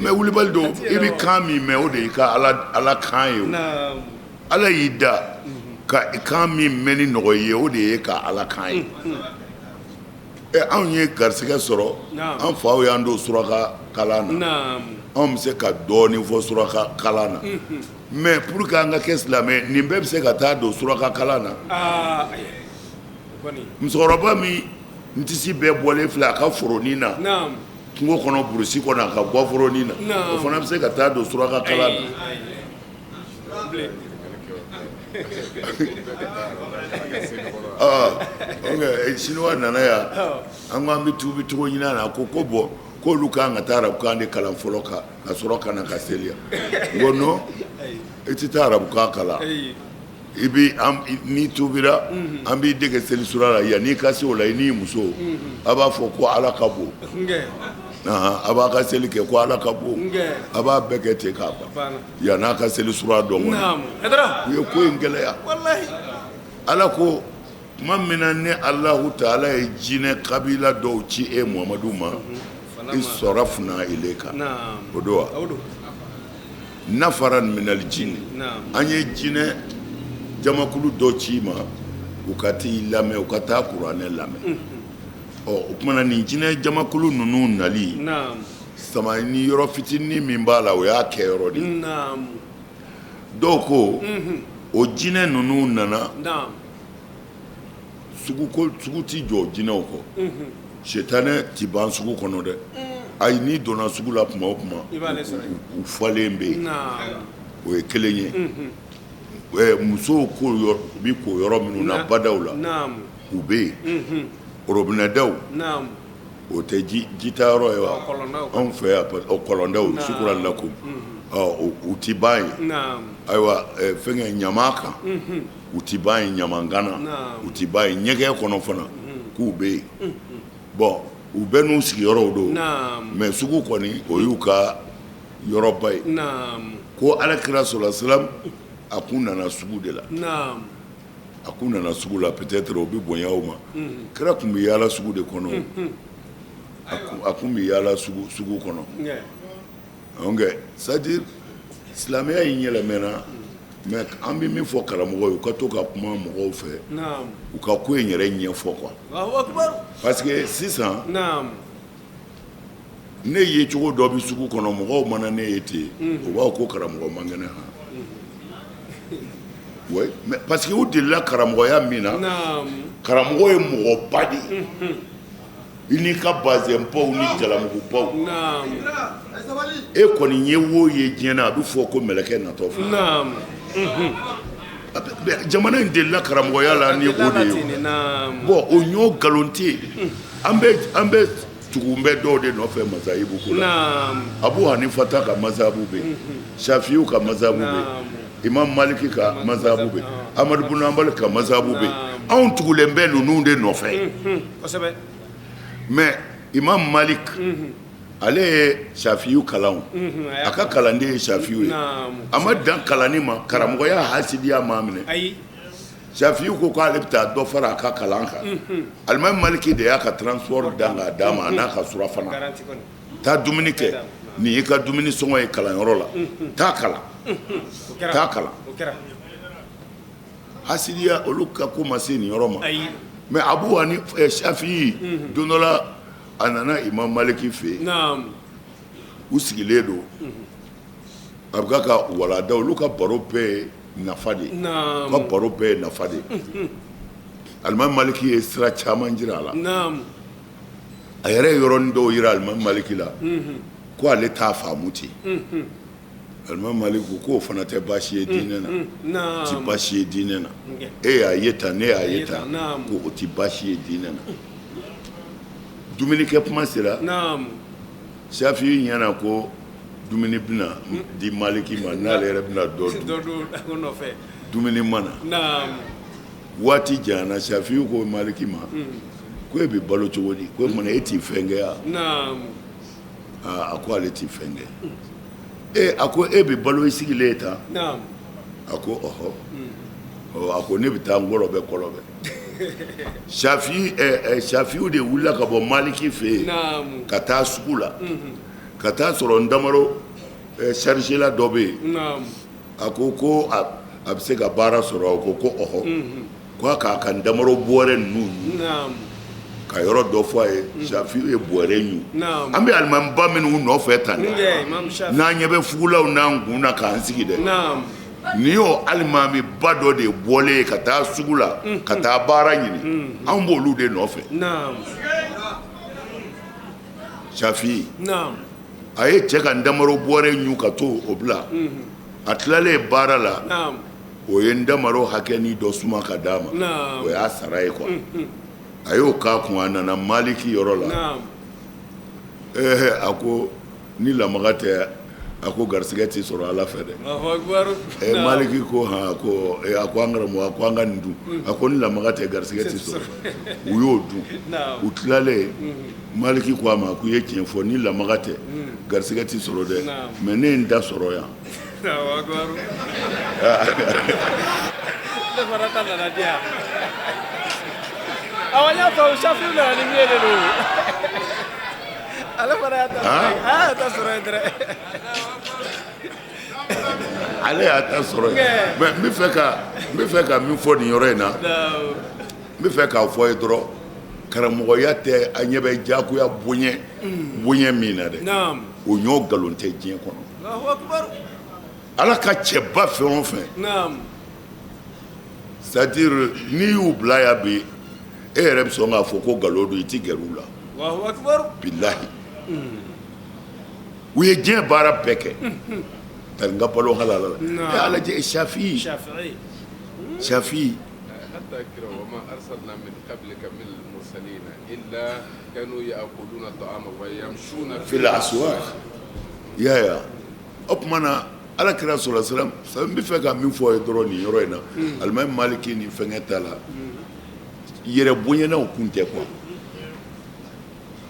Mais wulibali don, i bɛ kan min mɛn, o de y'i ka Ala kan ye. Ala y'i da ka kan min mɛn ni nɔgɔ ye, o de ye ka Ala kan ye. Anw ye garisɛgɛ sɔrɔ, an faw y'an don suraka kalan na, anw bɛ se ka dɔɔnin fɔ suraka kalan na. Mais pour que an ka kɛ silamɛ, nin bɛɛ bɛ se ka taa don suraka kalan na? Musokɔrɔba min n tisi bɛɛ bɔlen filɛ a ka foronin na kungo kɔnɔ, burusi kɔnɔ, a ka gaforonin na, o fana bɛ se ka taa don suraka kalan na? Siniwa nana yan, an ko an bɛ tubi cogo ɲinin na, ko ko bon, k'olu ka kan ka taa arabukan de kalan fɔlɔ ka sɔrɔ ka na ka seli yan. N ko non, i tɛ taa arabukan kalan. I bɛ n'i tubira, an b'i dege seli sura la. Yanni i ka se o la, i n'i muso, a b'a fɔ ko Ala ka bon, a b'a ka seli kɛ ko Ala ka bon, a b'a bɛɛ kɛ ten k'a ban yann'a ka seli sura dɔn. Kɔni u ye ko in gɛlɛya. Ala ko tuma min na ne Alahu taala ye jinɛ kabila dɔw ci e Muhamadu ma, iz sarafna ilayka, o don wa, nafaran minal jini, an ye jinɛ jamakulu dɔ ci i ma, u ka t'i lamɛn, u ka taa kuranɛ lamɛn. Ɔ, o tuma na nin jinɛ jamakulu ninnu nali sama ni yɔrɔ fitinin min b'a la, o y'a kɛyɔrɔ de ye. Dɔw ko o jinɛ ninnu nana sugu ko, sugu tɛ jɔ jinɛw kɔ, sitanɛ tɛ ban sugu kɔnɔ dɛ. Ayi, n'i donna sugu la tuma o tuma, u falen bɛ yen. O ye kelen ye. Musow ko u bɛ ko yɔrɔ minnu na, badaw la, u bɛ yen, orobinɛdaw, o tɛ jita yɔrɔ ye wa anw fɛ yan, kɔlɔndaw, sukuran lakum, u tɛ ban yen. Ayiwa, fɛnkɛ ɲama kan, u tɛ ban yen, ɲamangana, u tɛ ban yen, ɲɛgɛn kɔnɔ fana k'u bɛ yen. Bon, u bɛɛ n'u sigiyɔrɔw don, mais sugu kɔni, o y'u ka yɔrɔba ye. Ko Ala kira sɔla salam, a kun nana sugu de la, a kun nana sugu la. Peut-être o bɛ bonya o ma. Kira tun bɛ yaala sugu de kɔnɔ, a kun bɛ yaala sugu kɔnɔ. Donc c'est à dire silamɛya in yɛlɛmɛna. Mais an bɛ min fɔ karamɔgɔ ye, u ka to ka kuma mɔgɔw fɛ, u ka ko in yɛrɛ ɲɛfɔ quoi, parce que sisan ne ye cogo dɔ bɛ sugu kɔnɔ, mɔgɔw mana ne ye ten, u b'a fɔ ko karamɔgɔ man kɛnɛ han. Oui, mais parce que u delila karamɔgɔya min na, karamɔgɔ ye mɔgɔba de ye, i n'i ka bazɛnbaw ni jalamugubaw. E kɔni ye wo ye diɲɛ na, a bɛ fɔ ko mɛlɛkɛ natɔ filɛ. Jamana in delila karamɔgɔya la ni o de ye. Bon, o ɲɔ nkalon tɛ yen. An bɛ tugu bɛ dɔw de nɔfɛ mazahibu ko la. Abu Hanifata ka mazahabu bɛ yen, Shafiyu ka mazahabu bɛ yen, Imam Maliki ka mazahabu bɛ yen, Amadu bun Hanbali ka mazahabu bɛ yen. Anw tugulen bɛ ninnu de nɔfɛ. Mais Imam Malik ale ye Shafiyu kalan a ka kalanden ye Shafiyu ye a ma dan kalanni ma karamɔgɔya hasidiya m'a minɛ Shafiyu ko k'ale bɛ taa dɔ fara a ka kalan kan alimami Maliki de y'a ka transport dan k'a d'a ma a n'a ka surafana taa dumuni kɛ nin y'i ka dumuni sɔngɔ ye kalanyɔrɔ la taa kalan taa kalan hasidiya olu ka ko ma se nin yɔrɔ ma mais Abu ani Shafiyi don dɔ la a nana Imam Maliki fɛ yen u sigilen don a bɛ ka walanda olu ka baro bɛɛ ye nafa de ye u ka baro bɛɛ ye nafa de ye alimami Maliki ye sira caman jira a la a yɛrɛ ye yɔrɔnin dɔw jira alimami Maliki la ko ale t'a faamu ten alimami Maliki ko k'o fana tɛ baasi ye diinɛ na ti baasi ye diinɛ na e y'a ye tan ne y'a ye tan ko o ti baasi ye diinɛ na dumunikɛ kuma sera Shafiyi ɲɛna ko dumuni bɛna di Maliki ma n'ale yɛrɛ bɛna dɔ dun dumuni ma na waati janyana Shafiyi ko Maliki ma ko e bɛ balo cogo di ko e t'i fɛn kɛ yan a ko ale t'i fɛn kɛ ee a ko e bɛ balo i sigilen ye tan a ko ɔhɔ a ko ne bɛ taa n kɔlɔbɛ kɔlɔbɛ Shafiyu de wulila ka bɔ Maliki fɛ yen ka taa sugu la ka taa sɔrɔ ntamaro sarizela dɔ bɛ yen a ko ko a bɛ se ka baara sɔrɔ a ko ko ɔhɔ ko a k'a ka ntamaro bɔrɛ ninnu ka yɔrɔ dɔ fɔ a ye Shafiyu ye bɔrɛ ɲu an bɛ alimamiba minnu nɔfɛ tan n'an ɲɛ bɛ fugulaw n'an kun na k'an sigi dɛ nin y'o alimamiba dɔ de bɔlen ye ka taa sugu la ka taa baara ɲini anw b'olu de nɔfɛ Shafiyi a ye cɛ ka ntamaro bɔrɛ ɲu ka to o bila a tilalen baara la o ye ntamaro hakɛnin dɔ suma ka d'a ma o y'a sara ye quoi a y'o k'a kun a nana Maliki yɔrɔ la ee a ko ni lamaga tɛ a ko garisɛgɛ tɛ sɔrɔ Ala fɛ dɛ Maliki ko hɔn ko a ko an karamɔgɔ a ko an ka nin dun a ko ni lamaga tɛ garisɛgɛ tɛ sɔrɔ u y'o dun u tilalen Maliki ko a ma ko i ye tiɲɛ fɔ ni lamaga tɛ garisɛgɛ tɛ sɔrɔ dɛ mais ne ye n ta sɔrɔ yan Ne fana ta nana di yan awɔ n y'a faamu Shafiyu nana ni min ye de don ale fana y'a ta sɔrɔ yen a y'a ta sɔrɔ yen dɛrɛ ale y'a ta sɔrɔ yen mais n bɛ fɛ ka min fɔ nin yɔrɔ in na n bɛ fɛ k'a fɔ ye dɔrɔn karamɔgɔya tɛ an ɲɛ bɛ jagoya bonya bonya min na dɛ o ɲɔ nkalon tɛ diɲɛ kɔnɔ Ala ka cɛba fɛn o fɛn c'est à dire n'i y'u bila yan bi e yɛrɛ bɛ sɔn k'a fɔ ko nkalon don i tɛ gɛrɛ u la bilahi u ye diɲɛ baara bɛɛ kɛ tari n ka balo halala la e y'a lajɛ Shafi Shafi fil aswaq i y'a ye wa o tuma na ala kira sɔrɔ salam n bɛ fɛ ka min fɔ ye dɔrɔn nin yɔrɔ in na alimami maliki ni fɛnkɛ ta la yɛrɛ bonyanaw kun tɛ quoi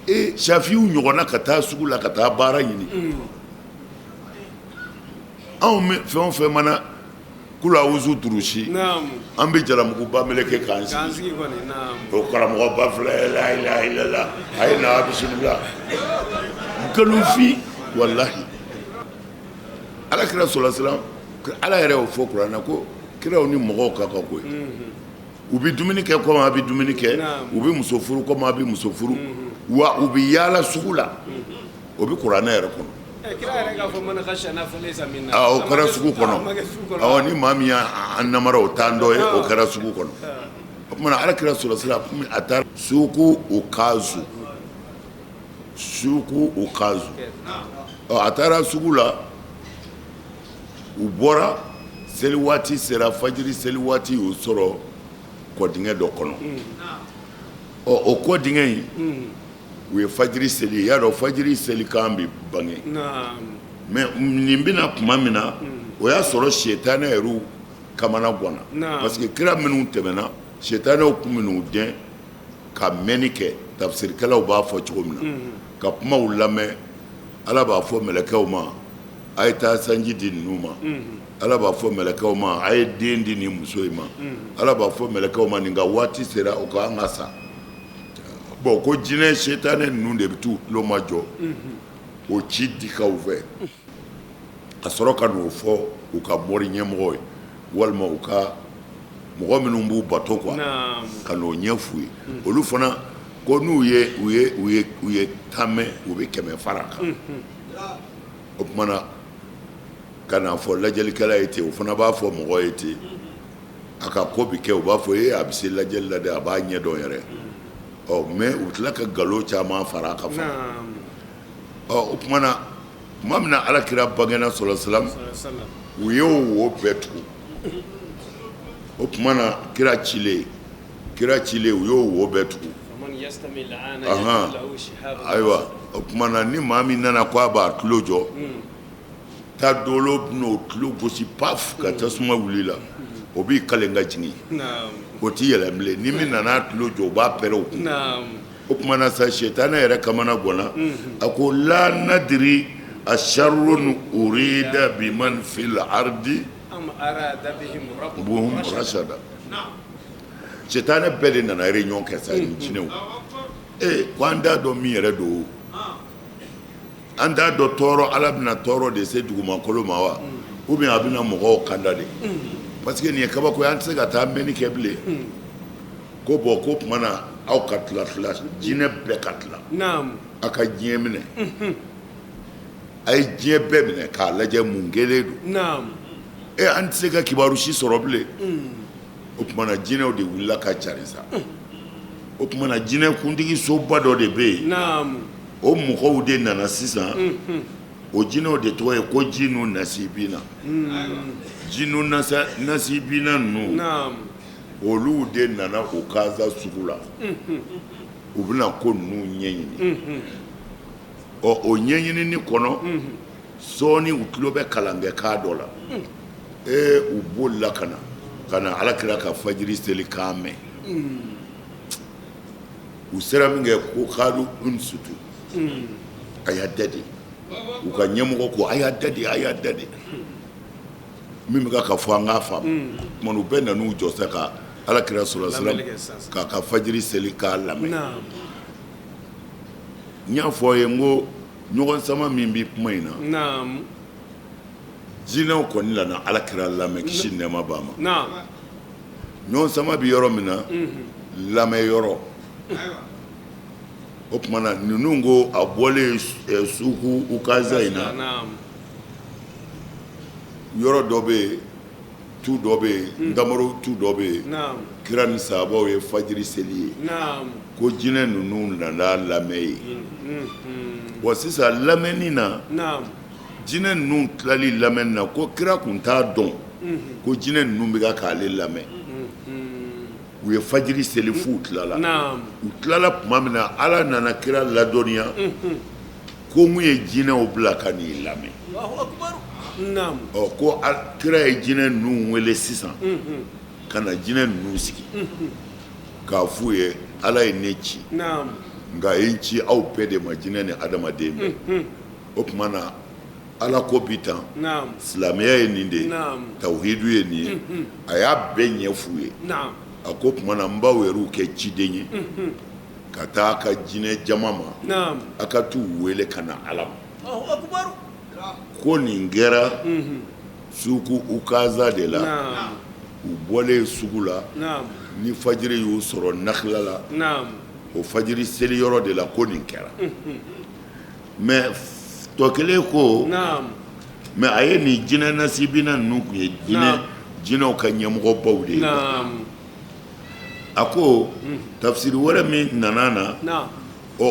e safiyu ɲɔgɔnna ka taa sugu la ka taa baara ɲini anw fɛn o fɛn mana kulu awuzu durusi an bɛ jalamuguba meleke k'an sigi o karamɔgɔba filɛ la ilaha illallah a ye na bisimila nkalonfin walahi ala kira sɔrɔ salam ala yɛrɛ y'o fɔ kuranɛ ko kiraw ni mɔgɔw ka kan koyi u bɛ dumuni kɛ komi a bɛ dumuni kɛ u bɛ muso furu komi a bɛ muso furu wa u bɛ yaala sugu la o bɛ kuranɛ yɛrɛ kɔnɔ o kɛra sugu kɔnɔ ni maa min y'an namara o t'an dɔ ye o kɛra sugu kɔnɔ o tuma ala kira sɔrɔ sira a taara suku ukazu suku ukazu a taara sugu la u bɔra seli waati sera fajiri seli waati y'u sɔrɔ kɔdingɛ dɔ kɔnɔ ɔ o kɔdingɛ in u ye fajiri seli y'a dɔn fajiri seli kan bɛ bange mais nin bɛna tuma min na o y'a sɔrɔ sitanɛ yɛrɛ kamana ganna parce que kira minnu tɛmɛna sitanɛw tun bɛ n'u dɛn ka mɛnni kɛ Tafsirikɛlaw b'a fɔ cogo min na, ka kumaw lamɛn. Ala b'a fɔ mɛlɛkɛw ma: a ye taa sanji di ninnu ma. Ala b'a fɔ mɛlɛkɛw ma: a ye den di nin muso in ma. Ala b'a fɔ mɛlɛkɛw ma: nin ka waati sera, o ka an ka sa. Bon, ko jinɛ setanɛ ninnu de bɛ t'u tulo majɔ o ci dikaw fɛ, ka sɔrɔ ka n'o fɔ u ka mori ɲɛmɔgɔ ye, walima u ka mɔgɔ minnu b'u bato quoi, ka n'o ɲɛf'u ye. Olu fana ko n'u ye u ye u ye u ye 10 mɛn, u bɛ 100 fara a kan. O tuma na, ka n'a fɔ lajɛlikɛla ye ten, o fana b'a fɔ mɔgɔ ye ten, a ka ko bɛ kɛ. U b'a fɔ: e, a bɛ se lajɛli la dɛ, a b'a ɲɛdɔn yɛrɛ. Ɔ, mais u tila ka nkalon caman fara a kan fana. Ɔ, o tuma na, tuma min na Ala kira bangena, sɔlɔ salam, u y'o wo bɛɛ tugu. O tuma na, kira cilen, u y'o wo bɛɛ tugu. Ayiwa, o tuma na, ni maa min nana ko a b'a tulo jɔ, ta dolo bɛn'o tulo gosi, paf, ka tasuma wuli la, o b'i kalen ka jigin, o t'i yɛlɛ bilen. Ni min nana tulo jɔ, u b'a pɛrɛn o kun. O tuma na sa, sitanɛ yɛrɛ kamana ganna, a ko: la nadiri asharrun urida biman fil ardi buhum rashada. Sitanɛ bɛɛ de nana réunion kɛ sa ni jinɛw. Ee, ko an t'a dɔn min yɛrɛ don, an t'a dɔn tɔɔrɔ, Ala bɛna tɔɔrɔ de se dugumakolo ma wa, ou bien a bɛna mɔgɔw kanda de, parce que nin ye kabako ye, an tɛ se ka taa mɛnni kɛ bilen. Ko bon, ko tuma na, aw ka tila tila, jinɛ bɛɛ ka tila, a ka diɲɛ minɛ, a ye diɲɛ bɛɛ minɛ k'a lajɛ mun kɛlen don. E, an tɛ se ka kibaru si sɔrɔ bilen. O tuma na, jinɛw de wulila ka cari sa. O tuma na, jinɛ kuntigi soba dɔ de bɛ yen, o mɔgɔw de nana sisan. O jinɛw de tɔgɔ ye ko jinu nasibina. Jinu nasibina ninnu, olu de nana Ukaza sugu la, u bɛna ko ninnu ɲɛɲini. Ɔ, o ɲɛɲinini kɔnɔ, sɔɔni u tulo bɛ kalankɛ dɔ la. Ee, u bolila ka na Ala kira ka fajiri seli kan mɛn. U sera min kɛ, ko kalu unsutu, a y'a dade. U ka ɲɛmɔgɔ ko: a y'a dade, a y'a dade, min bɛ ka fɔ, an k'a faamu. Tuma u bɛɛ nan'u jɔ sa ka Ala kira sɔrɔ k'a ka fajiri seli k'a lamɛn. N y'a fɔ a ye n ko ɲɔgɔn sama min bɛ kuma in na, jinɛw kɔni nana Ala kira lamɛn, kisi ni nɛɛma b'a ma. Ɲɔgɔn sama bɛ yɔrɔ min na, lamɛn yɔrɔ. O tuma na, ninnu ko a bɔlen suku Ukaza in na, yɔrɔ dɔ bɛ yen, tu dɔ bɛ yen, ntamaro tu dɔ bɛ yen, kira ni sahabaw ye fajiri seli ye, ko jinɛ ninnu nana lamɛn ye. Wa sisan, lamɛnni na, jinɛ ninnu tilali lamɛnni na, ko kira tun t'a dɔn ko jinɛ ninnu bɛ k'ale lamɛn. U ye fajiri seli f'u tilala. U tilala tuma min na, Ala nana kira ladɔnniya ko mun ye jinɛw bila ka n'i lamɛn. Ɔ, ko kira ye jinɛ ninnu wele sisan ka na jinɛ ninnu sigi k'a f'u ye: Ala ye ne ci, nka a ye n ci aw bɛɛ de ma, jinɛ ni adamaden bɛɛ. O tuma na, Ala ko bi tan, silamɛya ye nin de ye, tawhidu ye nin ye. A y'a bɛɛ ɲɛ f'u ye. A ko tuma na, n b'aw yɛrɛw kɛ ciden ye ka taa a ka jinɛ jama ma, a ka t'u wele ka na Ala ma. Ko nin kɛra suku Ukaza de la. U bɔlen sugu la ni fajiri y'u sɔrɔ Nakila la, o fajiri seli yɔrɔ de la, ko nin kɛra. Mais tɔ kelen ko, mais a ye nin jinɛ nasibina ninnu tun ye jinɛ jinɛw ka ɲɛmɔgɔbaw de ye. A ko tafsiri wɛrɛ min nana na, ɔ,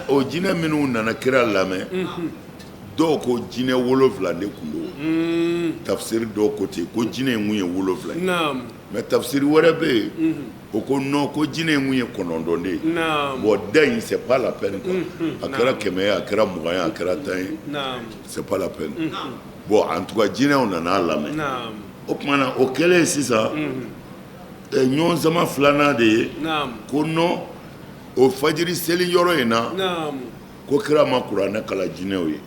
o jinɛ minnu nana kira lamɛn, dɔw ko jinɛ 7 de tun don. Tafsiri dɔw ko ten ko jinɛ in kun ye 7 ye. Mais tafsiri wɛrɛ bɛ yen, o ko non, ko jinɛ in kun ye 9 de ye. Bon, da in, c'est pas la peine quoi. A kɛra 100 ye, a kɛra 20 ye, a kɛra 10 ye, c'est pas la peine. Bon, en tout cas, jinɛw nana lamɛn. O tuma na, o kɛlen sisan, ɲɔgɔn sama filanan de ye ko non. O fajiri seli yɔrɔ in na, ko kira ma kuranɛ kalan jinɛw ye,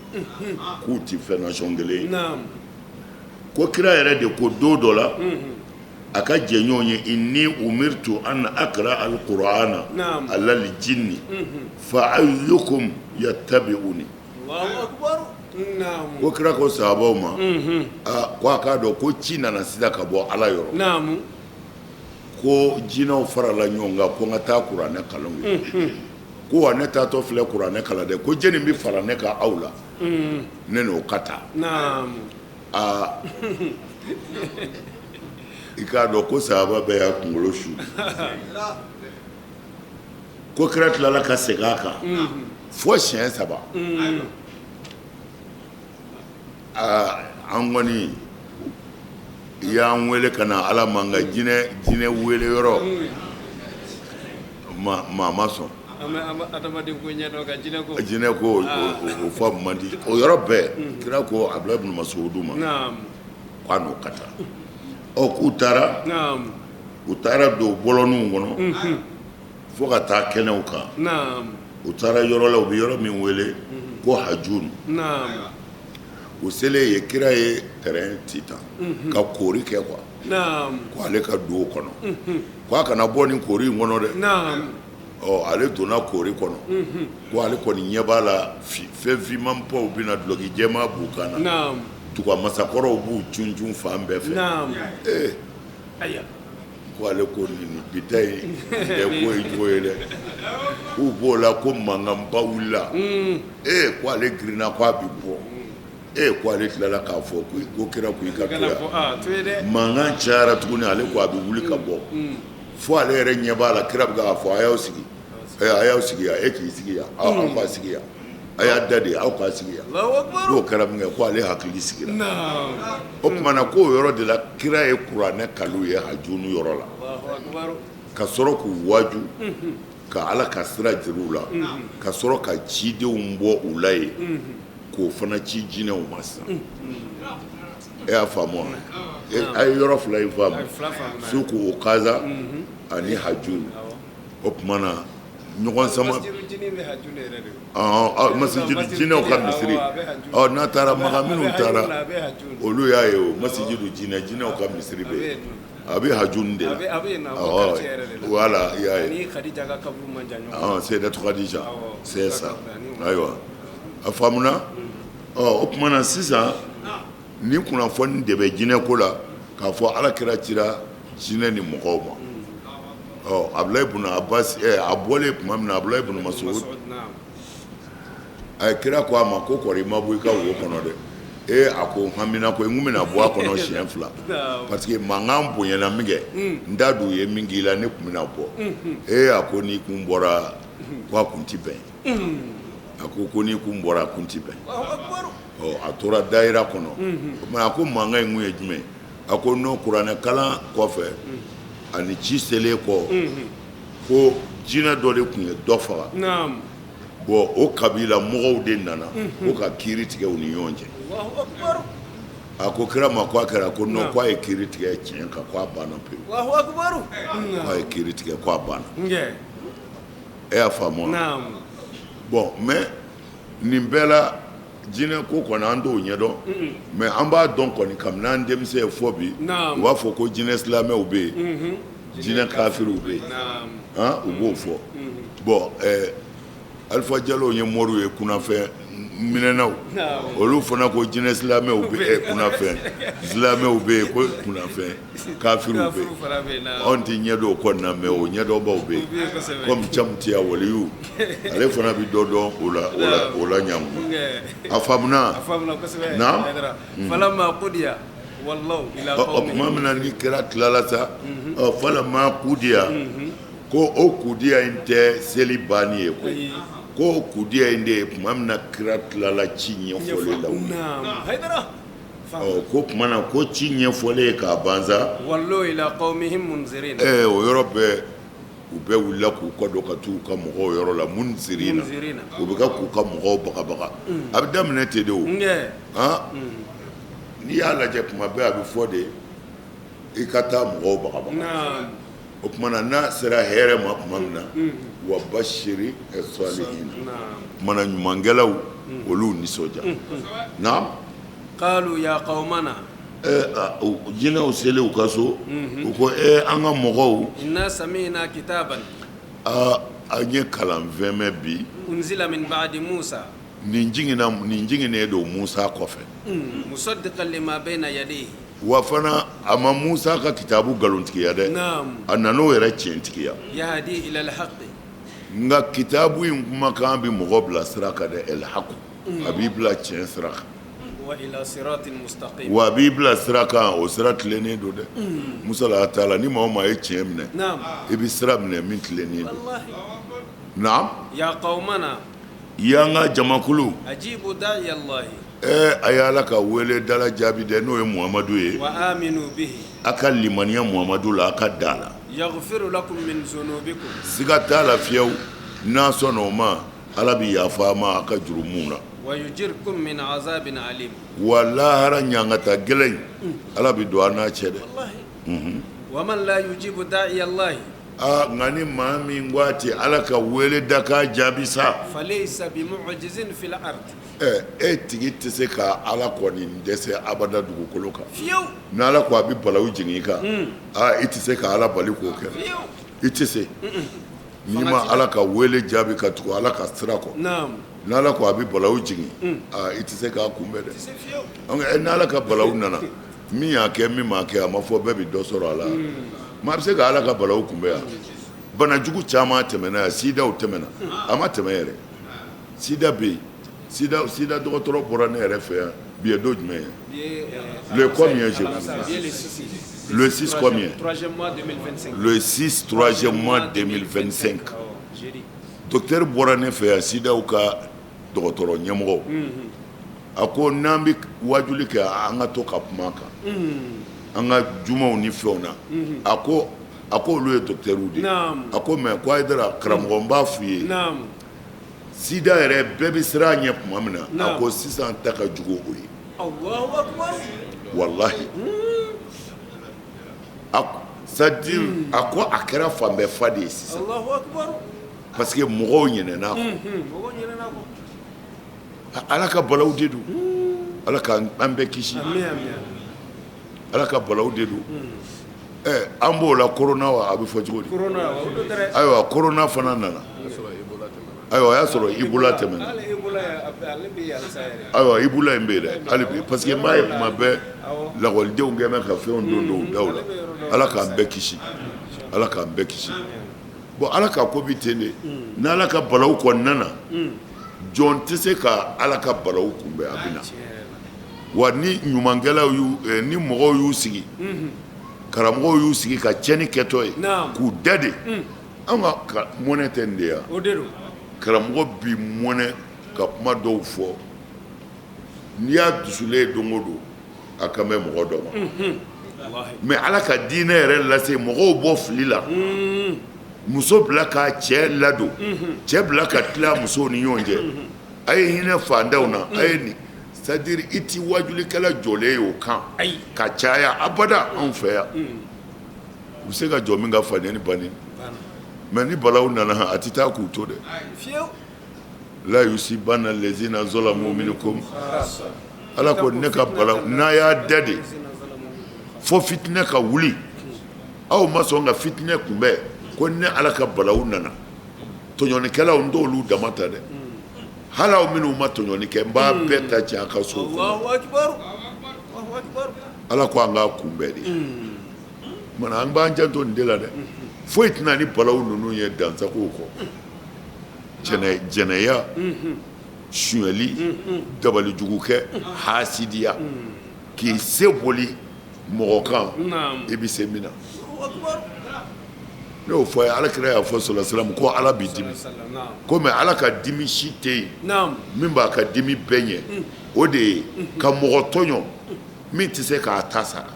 k'u tɛ fɛn nasɔn kelen ye. Ko kira yɛrɛ de ko don dɔ la a ka jɛɲɔgɔn ye: inni umirtu an akra alqur'ana alal jinni fa ayyukum yattabi'uni. Ko kira ko sahabaw ma ko a k'a dɔn ko ci nana sisan ka bɔ Ala yɔrɔ, ko jinɛw farala ɲɔgɔn kan ko n ka taa kuranɛ kalan u ye. Ko wa ne taatɔ filɛ kuranɛ kalan dɛ, ko jɛni bɛ fara ne kan aw la, ne n'o ka taa. Aa, i k'a dɔn ko sahaba bɛɛ y'a kunkolo su. Ko kira tilala ka segin a kan fo siɲɛ saba. Aa, an kɔni i y'an wele ka na Ala ma, nka jinɛ wele yɔrɔ maa ma sɔn. Jinɛ ko o fɔ man di. O yɔrɔ bɛɛ kira ko Abudulayi ibn Masudu ma k'a n'o ka taa. Ɔ, k'u taara, u taara don bɔlɔninw kɔnɔ fo ka taa kɛnɛw kan. U taara yɔrɔ la, u bɛ yɔrɔ min wele ko Hajun. U selen ye, kira ye terrain ci tan ka koori kɛ quoi, ko ale ka don o kɔnɔ, ko a kana bɔ nin koori in kɔnɔ dɛ. Ɔ, ale donna koori kɔnɔ. Ko ale kɔni ɲɛ b'a la, fɛn finmanbaw bɛna, dulɔki jɛman b'u kan na, tuga masakɔrɔw b'u cun fan bɛɛ fɛ. Ee, ko ale ko nin bi ta in tɛ ko ye cogo ye dɛ. K'u b'o la, ko mankanba wulila. Ee, ko ale girinna ko a bɛ bɔ. Ee, ko ale tilala k'a fɔ ko kira ko i ka to yan, mankan cayara tuguni. Ale ko a bɛ wuli ka bɔ, fo ale yɛrɛ ɲɛ b'a la kira bɛ k'a fɔ: a y'aw sigi, a y'aw sigi yan, e k'i sigi yan, aw k'a sigi yan, a y'a da de, aw k'a sigi yan. N'o kɛra min kɛ, ko ale hakili sigira. O tuma na, k'o yɔrɔ de la kira ye kuranɛ kalan u ye Hajunu yɔrɔ la, ka sɔrɔ k'u waaju ka Ala ka sira jira u la, ka sɔrɔ ka cidenw bɔ u la yen k'o fana ci jinɛw ma. Sisan e y'a faamu wa? A ye yɔrɔ fila in faamu, suku Okaza ani Hajunu. O tuma na, ɲɔgɔn sama masijidu jinɛw ka misiri. Ɔ, n'a taara Maka, minnu taara, olu y'a ye, o masijidu jinɛw ka misiri bɛ yen, a bɛ Hajunu de la. Voilà, i y'a ye, Seyidatu Kadija, c'est ça. Ayiwa, a faamuna. Ɔ, o tuma na sisan, nin kunnafoni de bɛ jinɛ ko la, k'a fɔ Ala kira cira jinɛ ni mɔgɔw ma. Ɔ, Abudulayi ibn Abbas, a bɔlen tuma min na, Abudulayi ibn Masud a ye kira ko a ma ko kɔri i ma bɔ i ka wo kɔnɔ dɛ. Ee, a ko n hamina ko n kun bɛna bɔ a kɔnɔ siɲɛ fila, parce que mankan bonyana min kɛ, n t'a dɔn u ye min k'i la, ne kun bɛna bɔ. Ee, a ko n'i kun bɔra, ko a kun ti bɛn. A ko n'i kun bɔra, a kun ti bɛn. Ɔ, a tora dayira kɔnɔ. O tuma, a ko mankan in kun ye jumɛn? A ko n'o kuranɛ kalan kɔfɛ ani ci selen kɔ, ko jinɛ dɔ de tun ye dɔ faga. Bon, o kabila mɔgɔw de nana ko ka kiiri tigɛ u ni ɲɔgɔn cɛ. A ko kira ma ko a kɛra ko non, ko a ye kiiri tigɛ tiɲɛ kan, ko a banna pewu, ko a ye kiiri tigɛ, ko a banna. E y'a faamu wa? Bon, mais nin bɛɛ la, jinɛ ko kɔni, an t'o ɲɛdɔn, mais an b'a dɔn kɔni, kabini an denmisɛn ye fɔ bi, u b'a fɔ ko jinɛ silamɛw bɛ yen, jinɛ kafiriw bɛ yen, han, u b'o fɔ. Bon, Alifa Jalo ye moriw ye, kunnafɛn minɛnaw, olu fana ko jinɛ silamɛw bɛ yen, kunnafɛn silamɛw bɛ yen, ko kunnafɛn kafiriw bɛ yen. Anw tɛ ɲɛdɔn o kɔni na, mais o ɲɛdɔnbaw bɛ yen, comme Camutiya Waliyu, ale fana bɛ dɔ dɔn o la, o la ɲangu. A faamuna na. O tuma min na ni kira tilala sa, ɔ, falamma kudiya, ko o kudiya in tɛ seli banni ye koyi, ko o kudiya in de ye tuma min na kira tilala ci ɲɛfɔlen la. Ɔ, ko tuma na ko ci ɲɛfɔlen k'a ban sa, o yɔrɔ bɛɛ u bɛɛ wulila k'u kɔ don ka t'u ka mɔgɔw yɔrɔ la. Munzirina, u bɛ ka k'u ka mɔgɔw bagabaga. A bɛ daminɛ ten de. O n'i y'a lajɛ, tuma bɛɛ a bɛ fɔ de i ka taa mɔgɔw bagabaga. O tuma na, n'a sera hɛrɛ ma tuma min na, Wa bashiri salihina mana ɲumankɛlaw olu nisɔndiya. Naam. Qalu ya qawmana. Jinɛw selen u ka so, u ko ee an ka mɔgɔw. Inna sami'na kitaban. Aa an ye kalanfɛn mɛn bi. Unzila min ba'di Musa. Nin jiginna nin jiginnen don Musa kɔfɛ. Musaddiqan lima bayna yadayhi. Wa fana a ma Musa ka kitabu nkalontigiya dɛ, a nana o yɛrɛ tiɲɛtigiya. Yahdi ila al-haqqi. Nka kitabu in kumakan bɛ mɔgɔ bila sira kan dɛ, el-haqqu a b'i bila tiɲɛ sira kan. Wa ila siratin mustaqim. Wa a b'i bila sira kan, o sira tilennen don dɛ. Musa t'a la ni maa o maa ye tiɲɛ minɛ, i bɛ sira minɛ min tilennen don. Walahi. Naam. Ya qawmana. Y'an ka jamakulu. Ajibu da'iya Allahi. Ɛɛ a ye Ala ka wele dala jaabi dɛ n'o ye Muhamadu ye. Wa aminu bihi. A ka limaniya Muhamadu la, a ka da a la. Yaghfir lakum min zunubikum. Siga t'a la fiyewu, n'a sɔnna o ma, Ala bɛ yafa a ma a ka jurumuw na. Wa yujirkum min azabin alim. Wa lahara ɲangata gɛlɛn in, Ala bɛ don an n'a cɛ dɛ. Walahi. Unhun. Wa man la yujibu da'iya Allahi. Aa nka ni maa min ko a tɛ Ala ka wele dakan jaabi sa. Falaysa bimu'jizin fil ard. Ɛ e tigi tɛ se ka Ala kɔni dɛsɛ abada dugukolo kan. Fiyewu. N'Ala ko a bɛ balawu jigin i kan. Un. Aa i tɛ se ka Ala bali k'o kɛ. Fiyewu. I tɛ se. Un. N'i ma Ala ka wele jaabi ka tugu Ala ka sira kɔ. Naamu. N'Ala ko a bɛ balawu jigin. Un. Aa i tɛ se k'a kunbɛn dɛ. I tɛ se fiyewu. Ɔ n'Ala ka balawu nana min y'a kɛ min m'a kɛ a ma fɔ bɛɛ bɛ dɔ sɔrɔ a la. Maa bɛ se ka Ala ka balawu kunbɛn yan? Banajugu caman tɛmɛna yan, sidaw tɛmɛna, a ma tɛmɛ yɛrɛ. Sida bɛ yen, sida sida dɔgɔtɔrɔ bɔra ne yɛrɛ fɛ yan, bi ye don jumɛn ye? Le combien je vous Le 6 combien? Le 6 troisième mois 2025. Docteur bɔra ne fɛ yan, sidaw ka dɔgɔtɔrɔ ɲɛmɔgɔ. A ko n'an bɛ wajuli kɛ an ka to ka kuma kan an ka jumaw ni fɛnw na a ko a ko olu ye docteurw de ye a ko mais ko Hayidara karamɔgɔ n b'a f'u ye sida yɛrɛ bɛɛ bɛ siran a ɲɛ tuma min na a ko sisan ta ka jugu o ye walahi c'est-à-dire a ko a kɛra fan bɛɛ fa de ye sisan parce que mɔgɔw ɲinɛna Ala ka balawu de don Ala ka an bɛɛ kisi Ala ka balawu de don an b'o la corona wa a bɛ fɔ cogo di ayiwa corona fana nana ayiwa o y'a sɔrɔ Ebola tɛmɛna ayiwa Ebola in bɛ yen dɛ hali bi parce que n b'a ye tuma bɛɛ lakɔlidenw kɛ bɛ ka fɛnw don don u daw la Ala k'an bɛɛ kisi Ala k'an bɛɛ kisi bon Ala ka ko bɛ ten de n'Ala ka balawu kɔni nana jɔn tɛ se ka Ala ka balawu kunbɛn a bɛ na wa ni ɲumankɛlaw y'u ni mɔgɔw y'u sigi karamɔgɔw y'u sigi ka tiɲɛni kɛtɔ ye k'u da de an ka mɔnɛ tɛ nin de ye karamɔgɔ bi mɔnɛ ka kuma dɔw fɔ n'i y'a dusulen ye don o don a kan bɛ mɔgɔ dɔ ma mais Ala ka diinɛ yɛrɛ lase mɔgɔw bɔ fili la muso bila k'a cɛ ladon cɛ bila ka tila musow ni ɲɔgɔn cɛ a ye hinɛ fantanw na a ye nin c'est-à-dire i ti wajulikɛla jɔlen ye o kan ka caya abada anw fɛ yan u bɛ se ka jɔ min ka fa nɛni ba nɛni mais ni balawu nana a tɛ taa k'u to dɛ la yusibanna lezina zalamu minkum Ala ko ne ka balawu n'a y'a da de fo fitinɛ ka wuli aw ma sɔn ka fitinɛ kunbɛn ko ne Ala ka balawu nana tɔɲɔnikɛlaw n t'olu dama ta dɛ hali aw minnu ma tɔɲɔni kɛ n b'a bɛɛ ta cɛ a ka so Ala ko an k'a kunbɛn de mana an b'an janto nin de la dɛ foyi tɛna ni balawu ninnu ye dansago kɔ jɛnɛya sonyali dabalijugukɛ hasidiya k'i se boli mɔgɔ kan i bɛ se min na ne y'o fɔ a ye Ala kira y'a fɔ sɔla salamu ko Ala bɛ dimi ko mais Ala ka dimi si tɛ yen min b'a ka dimi bɛɛ ɲɛ o de ye ka mɔgɔ tɔɲɔ min tɛ se k'a ta sara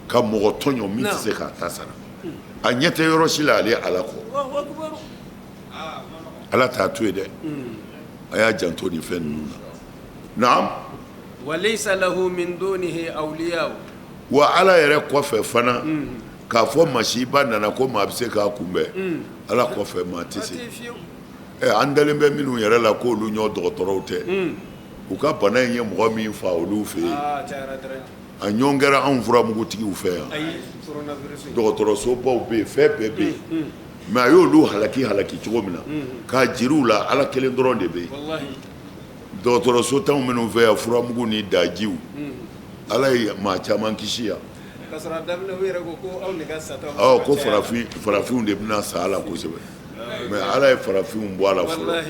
ka mɔgɔ tɔɲɔ min tɛ se k'a ta sara a ɲɛ tɛ yɔrɔ si la ale Ala kɔ Ala t'a to yen dɛ a y'a janto nin fɛn ninnu na naam wa laysa lahu min dunihi awliya wa Ala yɛrɛ kɔfɛ fana. K'a fɔ masiba nana ko maa bɛ se k'a kunbɛn, Ala kɔfɛ maa tɛ se. Ɛ, an dalen bɛ minnu yɛrɛ la k'olu ɲɔ dɔgɔtɔrɔw tɛ, u ka bana in ye mɔgɔ min fa olu fɛ yen, a ɲɔgɔn kɛra anw furamugutigiw fɛ yan. Dɔgɔtɔrɔsobaw bɛ yen, fɛn bɛɛ bɛ yen, mais a y'olu halaki halaki cogo min na k'a jir'u la, Ala kelen dɔrɔn de bɛ yen. Dɔgɔtɔrɔso t'anw minnu fɛ yan, furamugu ni dajiw, Ala ye maa caman kisi yan. Ko farafinw de bɛna sa a la kosɛbɛ, mais Ala ye farafinw bɔ a la fɔlɔ.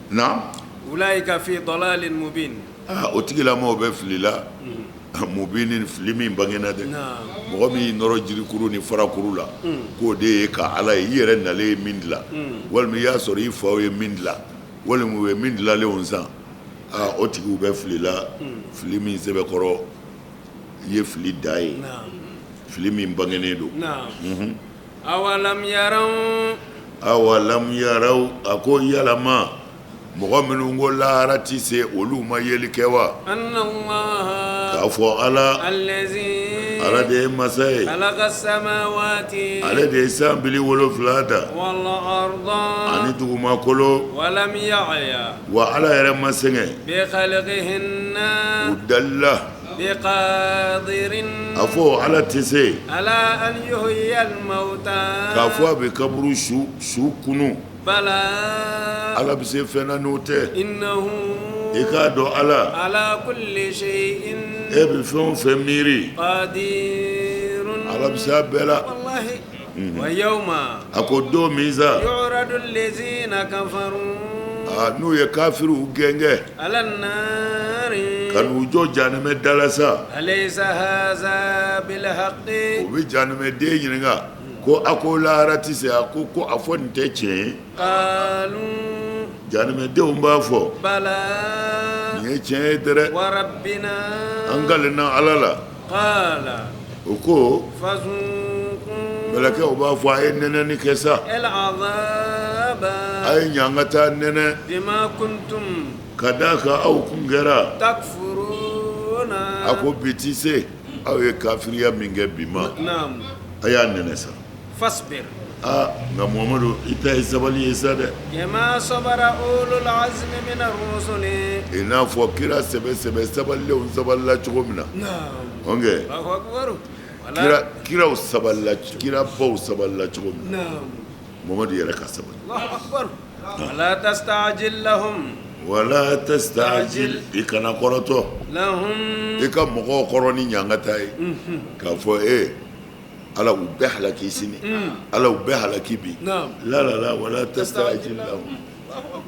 Na ulaika fi dalalin mubin. O tigilamɔgɔw bɛ fili la, mubinin, fili min bangena dɛ. Mɔgɔ min nɔrɔ jirikuru ni farakuru la k'o de ye ka Ala ye, i yɛrɛ nalen ye min dilan, walima i y'a sɔrɔ i faw ye min dilan, walima u ye min dilanlenw san, o tigiw bɛ fili la, fili min sɛbɛkɔrɔ ye fili dan ye, fili min bangenen don. Awalam yaraw. Awalam yaraw, a ko yalama mɔgɔ minnu ko lahara tɛ se, olu ma yeli kɛ wa? K'a fɔ Ala, Ala de ye masa ye, ale de ye san bili wolonfila da ani dugumakolo, wa Ala yɛrɛ ma sɛgɛn u dali la. A fɔ Ala tɛ se k'a fɔ a bɛ kaburu su kunun. Ala bɛ se fɛn na n'o tɛ. I k'a dɔn Ala, e bɛ fɛn o fɛn miiri, Ala bɛ se a bɛɛ la. A ko don min sa, n'u ye kafiriw gɛngɛn ka n'u jɔ janɛmɛ da la sa, u bɛ janɛmɛden ɲininka ko a ko lahara tɛ se, a ko ko a fɔ nin tɛ tiɲɛ ye? Janɛmɛdenw b'a fɔ nin ye tiɲɛ ye dɛrɛ, an kalenna Ala la. U ko mɛlɛkɛw b'a fɔ a ye nɛnɛni kɛ sa, a ye ɲangata nɛnɛ ka d'a kan aw kun kɛra a ko bi tɛ se, aw ye kafiriya min kɛ bi ma, a y'a nɛnɛ sa. Fasbir. Aa nka Muhamadu, i ta ye sabali ye sa dɛ. Kama sabara ulul azmi mina rusuli. I n'a fɔ kira sɛbɛ sɛbɛ sabalilenw sabalila cogo min na. Naamu. Ɔnkɛ. Alahu akibaru. Kira kiraw sabalila, kirabaw sabalila cogo min na. Naamu. Muhamadu yɛrɛ ka sabali. Alahu akibaru. Wala tastajil lahum. Wala tastajil, i kana kɔrɔtɔ. Lahum. I ka mɔgɔw kɔrɔ ni ɲangata ye. Unhun. K'a fɔ e Ala u bɛɛ halaki sini, Ala u bɛɛ halaki bi, la la la wala tastajil lahum,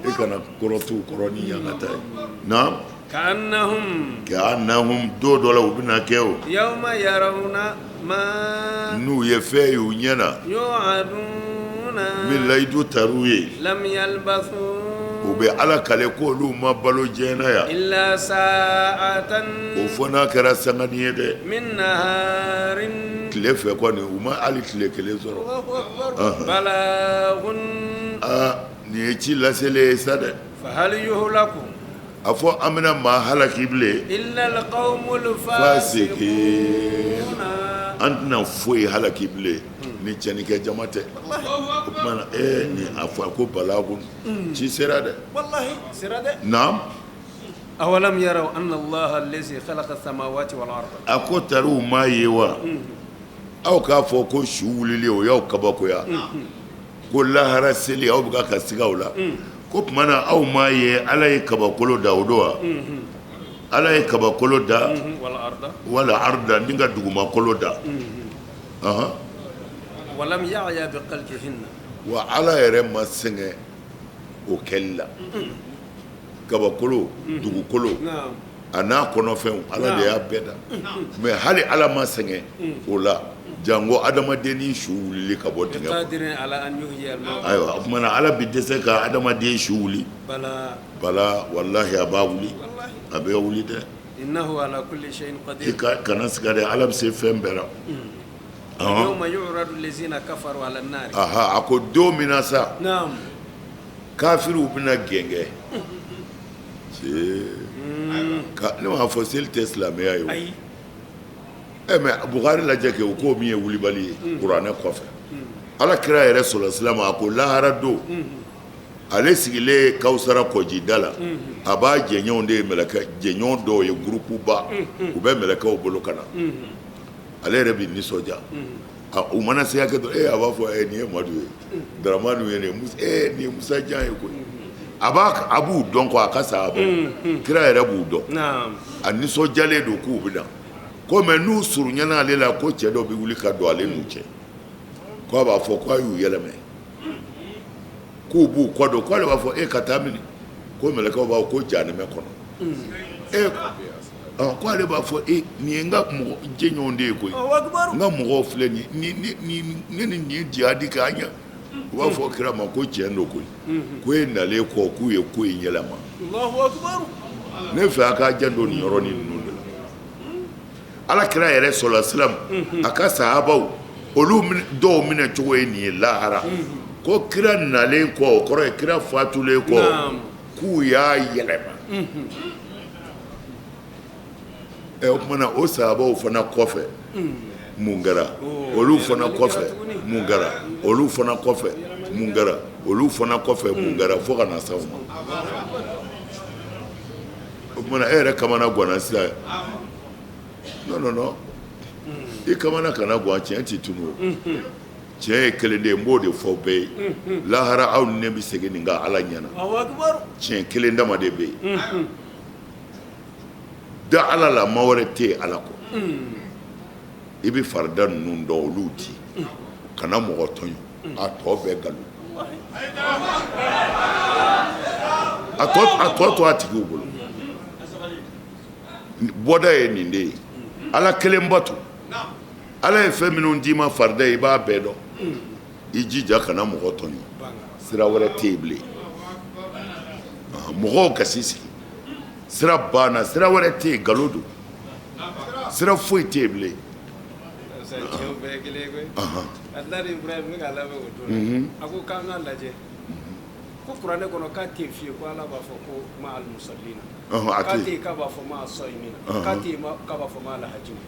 i kana kɔrɔtɔ u kɔrɔ ni ɲangata ye, naam, ka'annahum, ka'annahum, don dɔ la u bɛna kɛ o, yawma yarawna ma, n'u ye fɛn ye u ɲɛ na, yu'aduna, min layidu tar'u ye, lam yalbathu, u bɛ Ala kale k'olu ma balo diɲɛ na yan, illa sa'atan, o fɔ n'a kɛra sanganin ye dɛ, min naharin tile fɛ kɔni u ma hali tile kelen sɔrɔ. Balagun. Aa, nin ye ci laselen ye sa dɛ. Fahal yuhlaku. A fɔ an bɛna maa halaki bilen? Illa alqawmul fasiqin. An tɛna foyi halaki bilen ni tiɲɛnikɛ jama tɛ. O tuma na nin a fɔ ko balagun, ci sera dɛ. Walahi sera dɛ. Naam. Awalam yaraw anna Allaha allazi khalaqa samawati wal arda. A ko tariw m'a ye wa? Aw k'a fɔ ko su wulili o y'aw kabakoya, ko lahara seli aw bɛ ka siga o la, ko tuma na aw m'a ye Ala ye kabakolo da o don wa? Ala ye kabakolo da wal arda ni ka dugumakolo da. Ɔnhɔn. Walam ya'ya bi khalqihinna. Wa Ala yɛrɛ ma sɛgɛn o kɛli la. Kabakolo, dugukolo a n'a kɔnɔfɛnw, Ala de y'a bɛɛ da, mais hali Ala ma sɛgɛn o la, janko adamadennin su wulili ka bɔ dingɛ kɔnɔ. Ayiwa, o tuma na Ala bɛ dɛsɛ ka adamaden su wuli? Bala, walahi a b'a wuli, a bɛ wuli dɛ. I kana siga dɛ, Ala bɛ se fɛn bɛɛ la. A ko don min na sa kafiriw bɛna gɛngɛ, ne m'a fɔ seli tɛ silamɛya ye o, Ɛ mais Bukari lajɛ kɛ, o ko min ye wulibali ye kuranɛ kɔfɛ, Ala kira yɛrɛ sɔrɔ silamɛ, a ko lahara don, ale sigilen Kawusara kɔjida la, a b'a jɛɲɔgɔnw de ye, mɛlɛkɛ jɛɲɔgɔn dɔw ye, groupe ba, u bɛ mɛlɛkɛw bolo ka na. Ale yɛrɛ bɛ nisɔndiya. U mana se hakɛ dɔ, a b'a fɔ nin ye Madu ye, Daramani ye, nin ye nin ye Musa Jan ye koyi. A b'a a b'u dɔn quoi, a ka sahaba, kira yɛrɛ b'u dɔn. A nisɔndiyalen don k'u bɛ na ko mais n'u surunyana ale la, ko cɛ dɔ bɛ wuli ka don ale n'u cɛ, k'a b'a fɔ k'a y'u yɛlɛmɛ, k'u b'u kɔ don, k'ale b'a fɔ e ka taa mini? Ko mɛlɛkɛw b'a fɔ ko jahanamɛ kɔnɔ. E ko ale b'a fɔ e nin ye n ka mɔgɔ jɛɲɔgɔn de ye koyi, n ka mɔgɔw filɛ nin ne ni nin ye jihadi kɛ an ɲɛ. U b'a fɔ kira ma ko tiɲɛ don koyi, ko e nalen kɔ k'u ye ko in yɛlɛma. Ne fɛ a k'a janto nin yɔrɔnin ninnu de la. Ala kira yɛrɛ sɔla silam, a ka sahabaw, olu dɔw minɛ cogo ye nin ye lahara, ko kira nalen kɔ, o kɔrɔ ye kira fatulen kɔ, k'u y'a yɛlɛma. Ɛ o tuma na, o sahabaw fana kɔfɛ mun kɛra? Olu fana kɔfɛ mun kɛra? Olu fana kɔfɛ mun kɛra? Olu fana kɔfɛ mun kɛra? Fo ka na s'anw ma. O tuma na, e yɛrɛ kamana ganna sisan. Non, non, non, i kamana kana gan, tiɲɛ tɛ tunu o. Tiɲɛ ye kelen de ye, n b'o de fɔ bɛɛ ye. Lahara, aw ni ne bɛ segin nin kan Ala ɲɛna. Tiɲɛ kelen dama de bɛ yen. Da Ala la, ma wɛrɛ tɛ yen Ala kɔ. I bɛ farida ninnu dɔn, olu di, kana mɔgɔ tɔɲɔ. A tɔ bɛɛ nkalon, a tɔ to a tigiw bolo. Bɔda ye nin de ye: Ala kelen bato. Ala ye fɛn minnu d'i ma farida ye, i b'a bɛɛ dɔn. I jija kana mɔgɔ tɔɲɔ, sira wɛrɛ tɛ yen bilen. Mɔgɔw gasi sigi, sira banna, sira wɛrɛ tɛ yen, nkalon don, sira foyi tɛ yen bilen. Cɛw bɛɛ ye kelen ye koyi. Adinani Ibrahim bɛ k'a lamɛn o don, a ko k'an k'a lajɛ ko kuranɛ kɔnɔ k'a tɛ yen fiyewu ko Ala b'a fɔ ko ma alimusalina, k'a tɛ yen k'a b'a fɔ ma asɔyimina, k'a tɛ yen k'a b'a fɔ ma alahajina,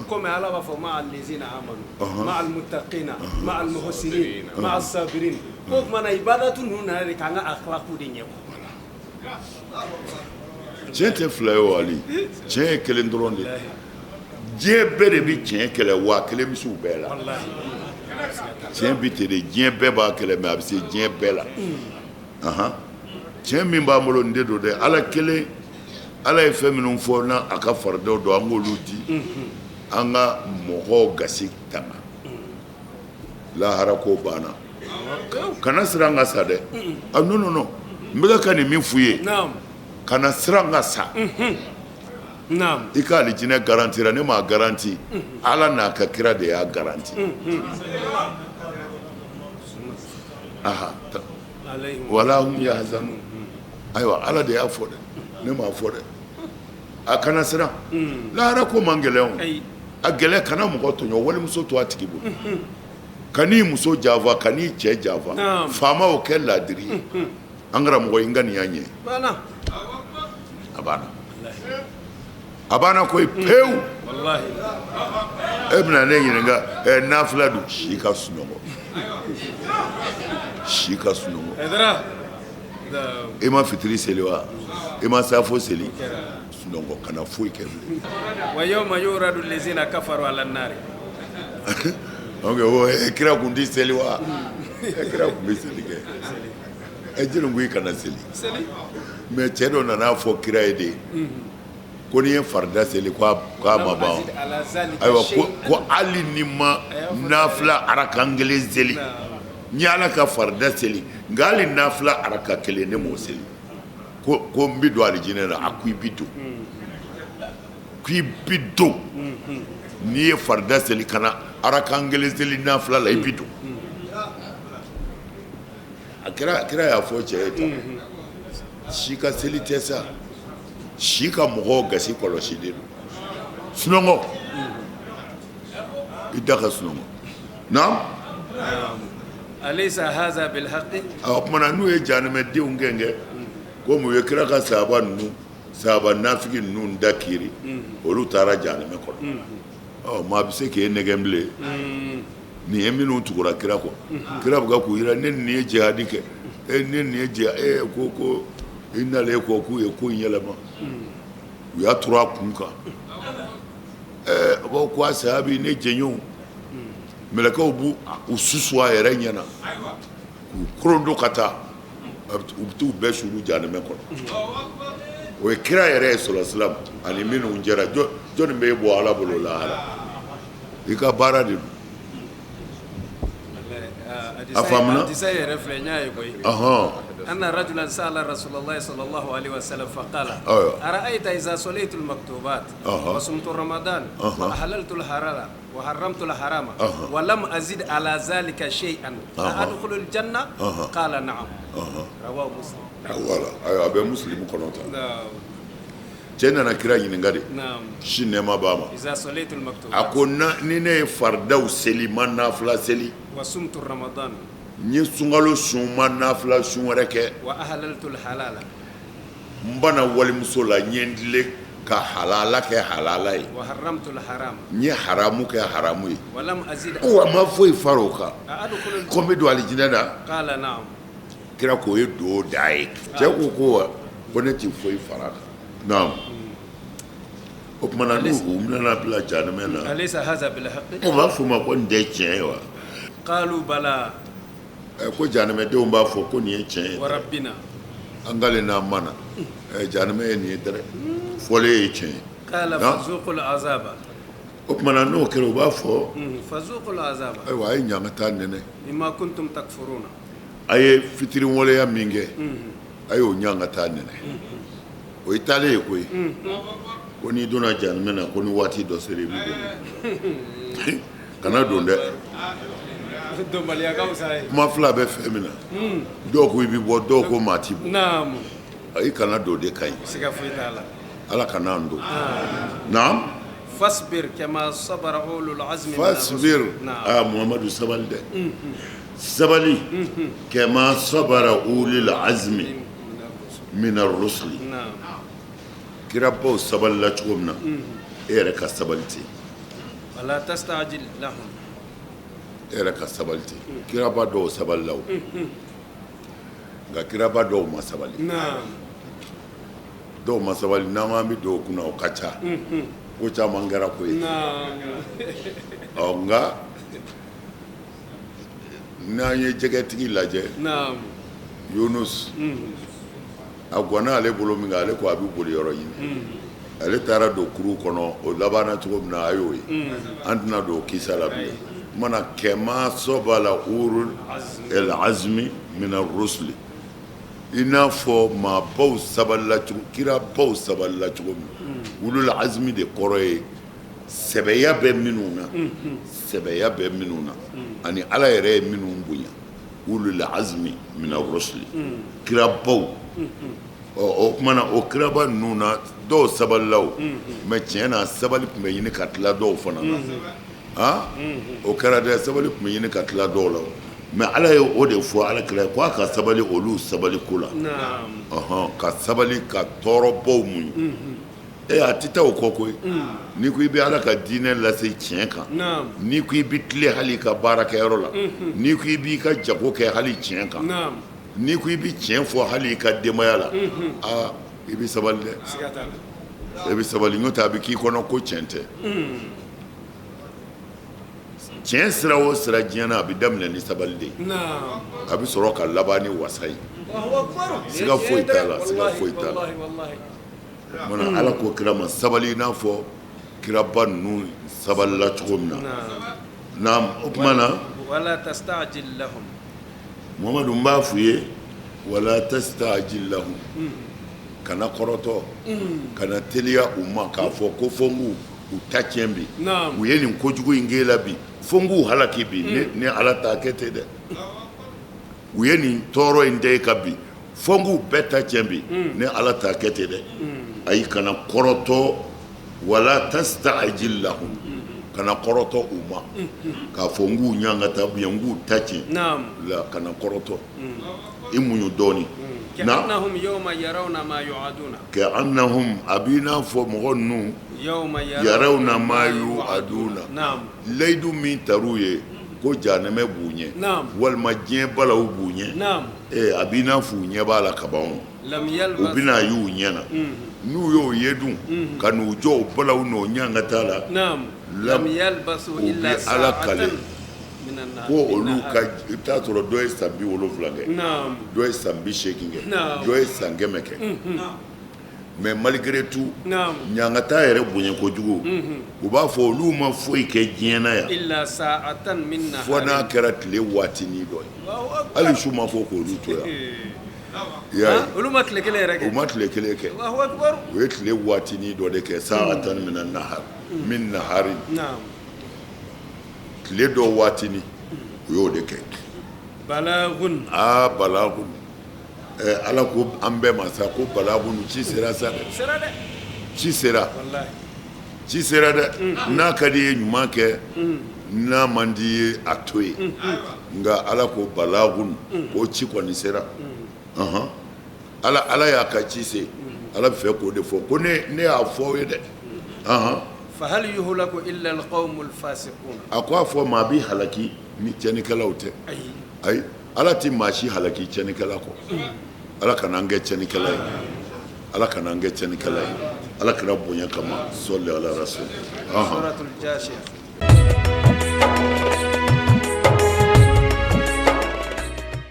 komi Ala b'a fɔ ma alezina amanu, ma almutakina, ma almuhusinin, ma asabirin. Ko o tuma na, ibadatu ninnu nana de k'an ka akhlaku de ɲɛ. Tiɲɛ tɛ fila ye o, Ali, tiɲɛ ye kelen dɔrɔn de ye. Diɲɛ bɛɛ de bɛ tiɲɛ kɛlɛ, wa kelen bɛ se u bɛɛ la. Tiɲɛ bɛ ten de, diɲɛ bɛɛ b'a kɛlɛ, mais a bɛ se diɲɛ bɛɛ la. Ahan, tiɲɛ min b'an bolo, nin de don dɛ: Ala kelen. Ala ye fɛn minnu fɔ n'a a ka faridaw don, an k'olu di, an ka mɔgɔw gasi tanga. Lahara ko banna. Kana siran ka sa dɛ. Ah non, non, non, n bɛ ka nin min f'u ye, kana siran ka sa. I ka alijinɛ garantira. Ne m'a garanti, Ala n'a ka kira de y'a garanti. Aha, wala hum yahzanun. Ayiwa, Ala de y'a fɔ dɛ, ne m'a fɔ dɛ. A kana siran, lahara ko man gɛlɛn o. A gɛlɛn, kana mɔgɔ tɔɲɔ, walimuso to a tigi bolo, kan'i muso janfa, kan'i cɛ janfa. Faama, o kɛ laadiri ye. An karamɔgɔ, i ŋaniya ɲɛ. A banna, a banna koyi, pewu. E bɛna ne ɲininka ɛ nafila dun? Si ka sunɔgɔ, si ka sunɔgɔ. I ma fitiri seli wa? I ma safo seli? Sunɔgɔ, kana foyi kɛ bilen. Wa yawma yuradu lezina kafaru ala nari. Ok, o kira kun tɛ seli wa? Kira kun bɛ seli kɛ. Ɛ, jeli ko i kana seli, mais cɛ dɔ nana fɔ kira ye de ko n'i ye farida seli, ko k'a ma ban. Ayiwa, ko hali ni ma nafila arakan kelen seli, n ye Ala ka farida seli, nka hali nafila araka kelen ne m'o seli, ko n bɛ don alijinɛ la? A ko i bɛ don, k'i bɛ don. N'i ye farida seli, ka na arakan kelen seli nafila la, i bɛ don. A kira y'a fɔ cɛ ye tan. Si ka seli tɛ sa, si ka mɔgɔw gasi kɔlɔsi de don. Sunɔgɔ, i da ka sunɔgɔ. Naam. Alaysa haza bil haqqi. O tuma na, n'u ye jahanamɛdenw gɛn, komi u ye kira ka sahaba ninnu, sahaba nafigi ninnu da kiri, olu taara jahanamɛ kɔnɔ. Ɔ, maa bɛ se k'e nɛgɛn bilen? Nin ye minnu tugura kira kɔ, kira bɛ ka k'u yira ne nin ye jihadi kɛ, e ne nin ye jihadi, e ko i nalen kɔ k'u ye ko in yɛlɛma, u y'a turu a kun kan. Ɛɛ, u b'aw ko a sahabi ne jɛɲɔgɔnw, mɛlɛkɛw b'u u susu a yɛrɛ ɲɛna k'u korondo ka taa, u bɛ t'u bɛɛ suuru jahanamɛ kɔnɔ. O ye kira yɛrɛ ye sɔlɔ silam ani minnu jɛra. Jɔnni bɛ e bɔ Ala bolo lahara? I ka baara de don. A faamuna? Hadisa yɛrɛ filɛ, n y'a ye koyi. Anna rajulan sa'ala rasulallahi sallallahu alaihi wasallam faqala ara'ayta iza sallaytu al-maktubat wa sumtu ramadan wa ahlaltu al-halala wa haramtu al-harama wa lam azid ala zalika shay'an adkhulu al-janna qala na'am rawahu muslim. Voilà, ayiwa, a bɛ Muslim kɔnɔ tan. Cɛ nana kira ɲininka de, kisi nɛɛma b'a ma. A ko ni ne ye faridaw seli, ma nafila seli, n ye sunkalo sun, ma nafila sun wɛrɛ kɛ, n banna walimuso la, n ye n tilen ka halala kɛ halala ye, n ye haramu kɛ haramu ye, ko a ma foyi fara o kan, ko n bɛ don alijinɛ na? Kira k'o ye don da ye. Cɛ ko wa ko ne tɛ foyi fara kan. Naam, o tuma na n'u u nana bila jahanamɛ na, alaysa hadha bil haqq, o b'a fɔ ma ko nin tɛ tiɲɛ ye wa? Qalu bala. Ko jahanamɛdenw b'a fɔ ko nin ye tiɲɛ ye. Wa rabbina. An kale n'an mana jahanamɛ ye nin ye dɛrɛ, fɔlen ye tiɲɛ ye. Qala fazuqul azaba. O tuma na n'o kɛra, u b'a fɔ fazuqul azaba, ayiwa, a ye ɲangata nɛnɛ. Bima kuntum takfuruna. A ye fitiriwaleya min kɛ, a y'o ɲangata nɛnɛ. O ye taalen ye koyi. Ko n'i donna jahanamɛ na, ko ni waati dɔ sera, i bɛ don. Kana don dɛ. Kuma fila bɛ fɛn min na, dɔw ko i bɛ bɔ, dɔw ko maa ti bɔ. I kana don de ka ɲi. Ala kana an don. Naam. Fasbir kama sabara ulul azmi. Fasbir, aa Muhamadu, sabali dɛ, sabali. Kama sabara ulul azmi mina rusuli, kirabaw sabalila cogo min na, e yɛrɛ ka sabali ten. Wala tastajil lahum. E yɛrɛ ka sabali ten. Kiraba dɔw sabalila o, nka kiraba dɔw ma sabali, dɔw ma sabali. N'an ko an bɛ don o kunna, o ka ca, ko caman kɛra ko ye. Ɔ, nka n'an ye jɛgɛtigi lajɛ, Yunus, a gwanna ale bolo min kɛ, ale ko a bɛ boli yɔrɔ ɲini, ale taara don kuru kɔnɔ. O labanna cogo min na, a y'o ye. An tɛna don o kisa la bilen. Mana kama sabara ulul azmi mina rusuli, i n'a fɔ maabaw sabalila cogo, kirabaw sabalila cogo min. Ulul azmi de kɔrɔ ye sɛbɛya bɛ minnu na, sɛbɛya bɛ minnu na, ani Ala yɛrɛ ye minnu bonya. Ulul azmi mina rusuli, kirabaw. Ɔ, o tuma na, o kiraba ninnu na, dɔw sabalila o, mais tiɲɛ na, sabali tun bɛ ɲini ka tila dɔw fana na. Han, o kɛra dɛ, sabali tun bɛ ɲini ka tila dɔw la, mais Ala ye o de fɔ Ala kira ye ko a ka sabali olu sabali ko la. Ɔhɔn, ka sabali ka tɔɔrɔbaw muɲu. E, a tɛ taa o kɔ koyi. N'i ko i bɛ Ala ka diinɛ lase tiɲɛ kan, n'i ko i bɛ tilen hali i ka baarakɛyɔrɔ la, n'i ko i b'i ka jago kɛ hali tiɲɛ kan, n'i ko i bɛ tiɲɛ fɔ hali i ka denbaya la, aa, i bɛ sabali dɛ, i bɛ sabali. N'o tɛ, a bɛ k'i kɔnɔ ko tiɲɛ tɛ. Tiɲɛ sira o sira diɲɛ na, a bɛ daminɛ ni sabali de ye, a bɛ sɔrɔ ka laban ni wasa ye. Siga foyi t'a la, siga foyi t'a la. Mana Ala ko kira ma sabali i n'a fɔ kiraba ninnu sabalila cogo min na. O tuma na, Muhamadu, n b'a f'u ye, wala tastajil lahum, kana kɔrɔtɔ, kana teliya u ma k'a fɔ ko fo n k'u u ta tiɲɛ bi, u ye nin kojugu in k'e la bi, fo n k'u halaki bi. Ni Ala t'a kɛ ten dɛ. U ye nin tɔɔrɔ in da e kan bi, fo n k'u bɛɛ ta tiɲɛ bi. Ni Ala t'a kɛ ten dɛ. Ayi, kana kɔrɔtɔ. Wala tastajil lahum, kana kɔrɔtɔ u ma k'a fɔ n k'u ɲangata ou bien n k'u ta tiɲɛ la. Kana kɔrɔtɔ, i muɲu dɔɔni. Ka'annahum yawma yarawna ma yu'aduna. Ka'annahum, a b'i n'a fɔ mɔgɔ ninnu, yawma yarawna ma yu'aduna. Naam. Layidu min tar'u ye ko jahanamɛ b'u ɲɛ. Naam. Walima diɲɛ balawu b'u ɲɛ. Naam. Ee, a b'i n'a fɔ u ɲɛ b'a la kaban. Lam U yalbas. bɛna y'u ɲɛ na. N'u y'o ye dun, ka n'u jɔ o balawu n'o ɲangata la. Naam. Lam Lam yalbasu u illa bɛ Ala kale. sa'atan minan Ko nar. olu ka, i bɛ taa sɔrɔ dɔ ye san 70 kɛ. Naam. Dɔ ye san 80 kɛ. Naam. Dɔ ye san 100 kɛ. Mais malgré tout, Naam. ɲangata yɛrɛ bonya kojugu, u b'a fɔ olu ma foyi kɛ diɲɛ na yan. Illa sa'atan min nahar. Fo n'a kɛra tile waatinin dɔ ye. Allahu akbar. Hali su ma fɔ k'olu to yan. I y'a ye. Olu ma tile kelen yɛrɛ U kɛ. ma tile kelen kɛ. Allahu akbar. U ye tile waatinin dɔ de kɛ, sa'atan minan nahar min nahari. Naam. Tile dɔ waatinin, u y'o de kɛ. Balagun. Aa, balagun, Ala ko an bɛɛ ma sa ko balagun, ci sera sa dɛ. Sera dɛ. Ci sera. Wallahi. Ci sera dɛ. N'a ka di i ye ɲuman kɛ, n'a man di i ye a to yen, nka Ala ko balagun, ko ci kɔni sera. Ɔhɔn, Ala, Ala y'a ka ci se. Ala bɛ fɛ k'o de fɔ ko ne ne y'a fɔ aw ye dɛ. Ɔhɔn. Fa hal yuhlaku illa alqawmul fasiqun. A ko a fɔ maa bɛ halaki ni tiɲɛnikɛlaw tɛ? Ayi. Ayi, Ala tɛ maa si halaki tiɲɛnikɛla kɔ. Ala kana an kɛ tiɲɛnikɛla ye. Ala kana an kɛ tiɲɛnikɛla ye. Ala kira bonya kama, sɔli ala rasul. Suratul Jashiya.